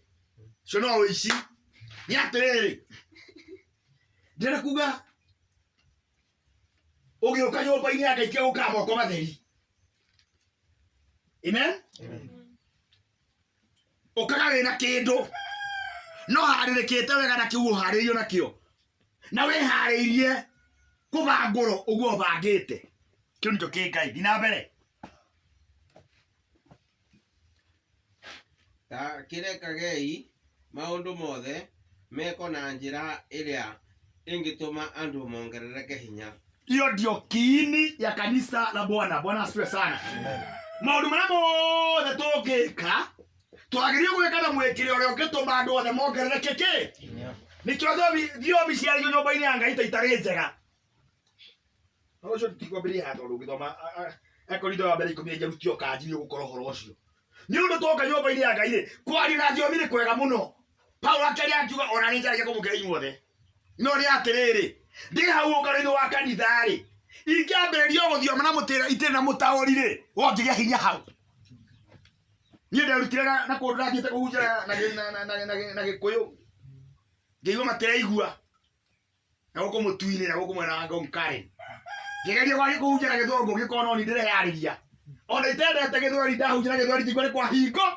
A: ũcio no ũici. Nĩ atĩrĩrĩ ndĩrenda kuga ũgĩũka nyũmba-inĩ ya Ngai tiga gũkaga moko matheri. Amen? Ũkaga wĩna kĩndũ no harĩrĩkĩte wega na kĩu ũharĩirio nakĩo na wĩharĩirie kũbangũrwo ũguo ũbangĩte kĩu nĩkĩo kĩ Ngai. Thiĩ na mbere.
B: Ta kĩrekagei maũndũ mothe mekwo na njĩra ĩrĩa ĩngĩtũma andũ mongerereke hinya.
A: Hiyo ndio kiini ya kanisa la Bwana. Bwana asifiwe sana. Maũndũ marĩa mothe tũngĩka twagĩrĩirwo gwĩka na mwĩkĩre ũrĩa ũngĩtũma andũ othe mongerereke kĩ nĩkĩo thiomi ciario nyũmba-inĩ ya Ngai ta itarĩ njega. No ũcio tutikwambĩrĩria haha tondũ ũngĩthoma Akorintho wa mbere 10 njarutio kanji nĩ ũgũkora ũhoro ũcio. Nĩ ũndũ twoka nyũmba-inĩ ya Ngai rĩ kwaria na thiomi nĩ kwega mũno. Paulo akĩaria akiuga ona nĩ njaragia kũmũkĩra inyuothe. No nĩ atĩrĩrĩ ndĩ hau ũngano-inĩ wa kanitha rĩ ingĩambĩrĩria gũthioma na mũtĩra itirĩ na mũtaũri rĩ wongĩgĩa hinya hau. Niĩ nderutire na kũndũ ndathiĩte kũhunjia na Gĩkũyũ ngĩigua matiraigua na gũkũ mũtu-inĩ na gũkũ mwena wa Ngong Karen ngĩgeria kwaria kũhunjia na Gĩthũngũ ngĩkorwo no niĩ ndĩreyarĩria ona itendete Gĩthweri ndahunjia na Gĩthweri ngĩigua nĩ kwahingo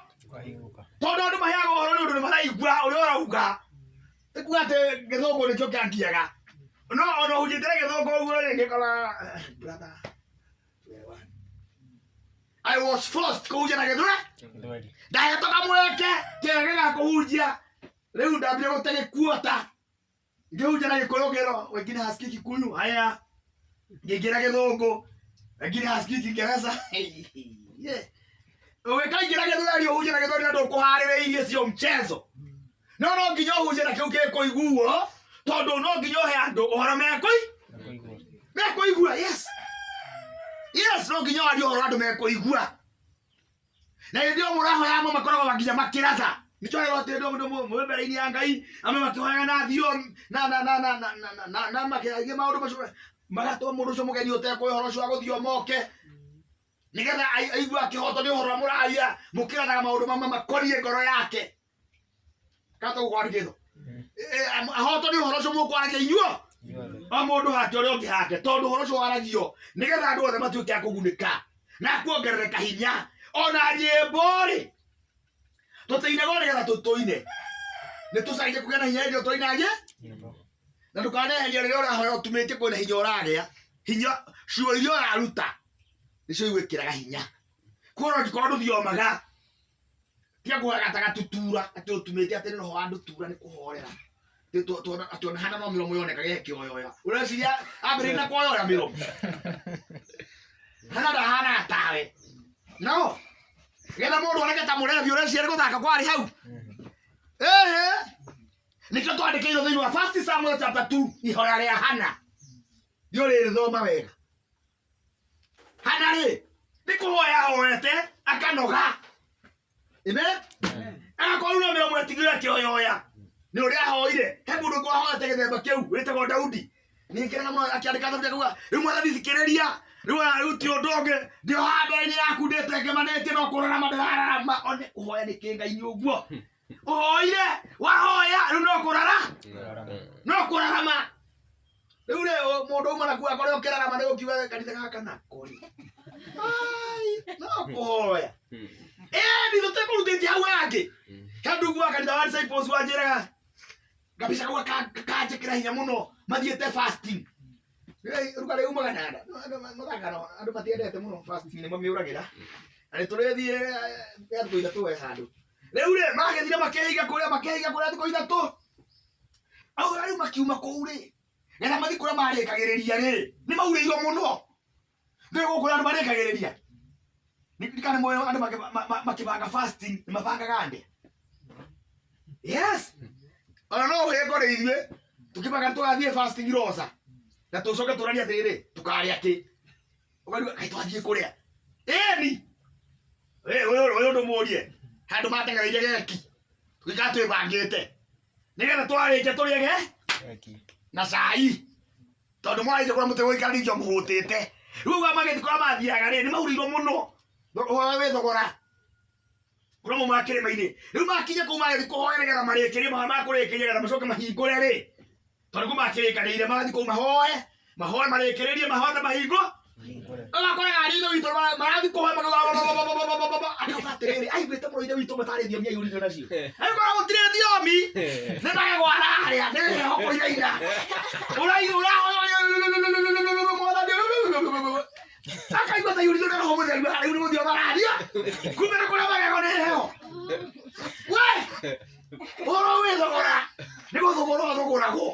A: tondũ andũ maheagwo ũhoro nĩ ũndũ nĩ maraigua ũrĩa ũrauga nĩ kuga atĩ Gĩthũngũ nĩkĩo kĩangiaga no ona ũhunjĩte na Gĩthũngũ ũguo rĩ ngĩkora brother I was forced kũhunjia na Gĩthweri ndahetwo kamweke kega ga kũhunjia rĩu ndambire gũte gĩkuota ngĩhunjia na Gĩkũyũ ngĩrwo wengine hasikii Kikuyu haya ngĩingĩra Gĩthũngũ wengine hasikii Kiingereza. Ũgĩkaingĩra Gĩthweri ũhunjie na Gĩthweri na ndũkũharĩrĩirie sio mchezo no no nginya ũhunjie na kĩu gĩkũiguo tondũ no nginya ũhe andũ ũhoro mekũigua. Yes, yes, no nginya warie ũhoro andũ mekũigua na hĩndĩ ĩyo mũrahoya amwe makoragwo nginya makĩratha nĩkĩo wega atĩ andũ mwĩ mbere-inĩ ya Ngai amwe makĩhoyaga na thiomi na makĩaragia maũndũ macio magatũma mũndũ ũcio mũgeni ũtekũĩ ũhoro ũcio wa gũthioma oke nĩgetha aigue akĩhotwo nĩ ũhoro ũrĩa mũraria mũkĩrathaga maũndũ mamwe makoniĩ ngoro yake kana tũgũkwandĩkĩtwo ahotwo nĩ ũhoro ũcio mũkwaragia inyuo o mũndũ hake ũrĩa ũngĩ hake tondũ ũhoro ũcio waragio nĩgetha andũ othe matuĩke a kũgunĩka na kuongerereka hinya ona nyĩmbo rĩ tũtĩinagwo nĩgetha tũtũine nĩ tũcarie kũgĩa na hinya hĩndĩ ĩyo tũraina nyĩmbo na ndũkaneheria rĩrĩa ũrahoya ũtumĩtie kwĩna hinya ũragĩa hinya ciugo iria ũraruta nĩcio igwĩkĩraga hinya koguo angĩkorwo ndũthiomaga tiga kũhoya ta gatutura atĩ ũtumĩte atĩ nĩ roho wa ndutura nĩ kũhorera atĩ ona hana no mĩromo yonekaga ĩkĩoyoya ũreciria ambĩrĩria na kuoyoya mĩromo Hana ndahana tawe. No. Getha mundu oneke ta murevi urecia ni guthaka kwari hau. Ehe. Nikio twandikirwo thiini wa 1 Samuel chapter 2 ihoya ria Hana. Ndio rĩrĩthoma wega. Hana rĩ nĩ kũhoya ahoete akanoga. Amen. Agakorwo na mĩromo ĩtigire akĩoyoya. Nĩ ũrĩa ahoire. He mũndũ ũngĩ wahoete gĩthemba kĩu wĩtagwo Daudi. Nĩngenaga mũno akĩandĩka thaburi akauga rĩu mwathani thikĩrĩria rĩu rĩu ti ũndũ ũngĩ ndĩ o haha mbere-inĩ yaku ndĩtengemanĩtie no kũrarama ndĩrararama one ũhoya nĩkĩ Ngai nĩ ũguo ũhoire wahoya rĩu no kũrara no kũrarama rĩu rĩ mũndũ auma nakuo akore ũkĩrarama nĩ ũkiuga kanitha gaka nako rĩ ai no kũhoya ĩni tũtekũrutĩtie hau hangĩ he ndugu wa kanitha wa disciples wanjĩraga gabica kau kanjĩkĩra hinya mũno mathiĩte fasting ruga rĩ umaga na nda mathakano andũ matiendete mũno fasting nĩ mamĩũragĩra na nĩ tũrĩthiĩ ya thikũ ithatũ we handũ rĩu rĩ magĩthire makĩhiga kũrĩa thikũ ithatũ auga rĩu makiuma kũu rĩ getha mathiĩ kũrĩa marĩkagĩrĩria rĩ nĩ maurĩirwo mũno ndĩ gũkũ andũ marĩkagĩrĩria nĩ moyo andũ makĩbanga fasting nĩ mabangaga ndĩ yes ona no ũhĩngo rĩ ithuĩ tukibanga tugathiĩ fasting rosa na tucoke tũranie atĩrĩrĩ tũkarĩa kĩ ũkariuga kaĩ twathiĩ kũrĩa ĩni ũyũ ũndũ mũrie handũ matengereirie geki tũgĩikara twĩbangĩte nĩgetha twarĩkia tũrĩe geki na cai tondũ mwarĩkia kũrĩa mũtegũikara ningĩ mũhũtĩte rĩu ũguo magĩthiĩ kũrĩa mathiaga rĩ nĩ maurĩirwo mũno ũhoro wĩ thogora kũrĩa maumaga kĩrĩma-inĩ rĩu makinya kũu magĩthiĩ kũhoya nĩgetha marĩkĩrie mahoya makũrĩkĩria nĩgetha macoke mahingũre rĩ tondũ kũu makĩrĩkanĩire magathiĩ kũu mahoe mahoe marĩkĩrĩrie mahoe na mahingo ũgakoraga ariũ ithe witũ marathiĩ kũhoya akauga atĩrĩrĩ aiguĩte mũno ithe witũ matarĩ thiomi aiyũrĩtio nacio agĩkora gũtirĩ thiomi nĩ magego ararĩa nĩ heho kũinaina akaigua ta aiyũrĩtio nĩ roho mũtheru rĩu nĩ gũthiĩ mararia kumbe nĩ kũrĩa magego nĩ heho we ũhoro wĩ thogora nĩ gũthũgũrwo ũthũgũragwo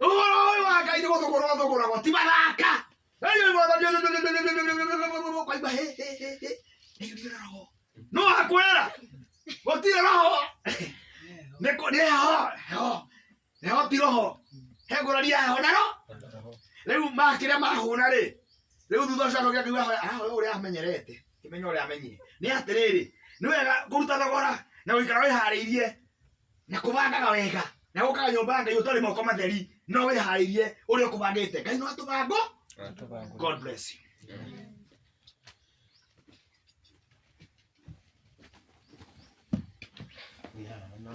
A: ũhoro ũyũ wa Ngai nĩ gũthũgũrwo ũthũgũragwo ti mathaka kwaigua hĩ hĩ hĩ hĩ nĩaiyũrire na roho no akwĩra gũtirĩ roho nĩ heho heho heho ti roho he ngũrani ya heho na ro rĩu makĩrĩa mahũna rĩ rĩu thutha ũcio acoke akiuga arahoya ũrĩa amenyerete kĩmenya ũrĩa amenyire nĩ atĩrĩrĩ nĩ wega kũruta thogora na gũikara wĩharĩirie na kũbangaga wega na gũkaga nyũmba ya Ngai ũtarĩ moko matheri no wĩharĩirie ũrĩa ũkũbangĩte Ngai no atũbango God bless you.
B: Yeah, no.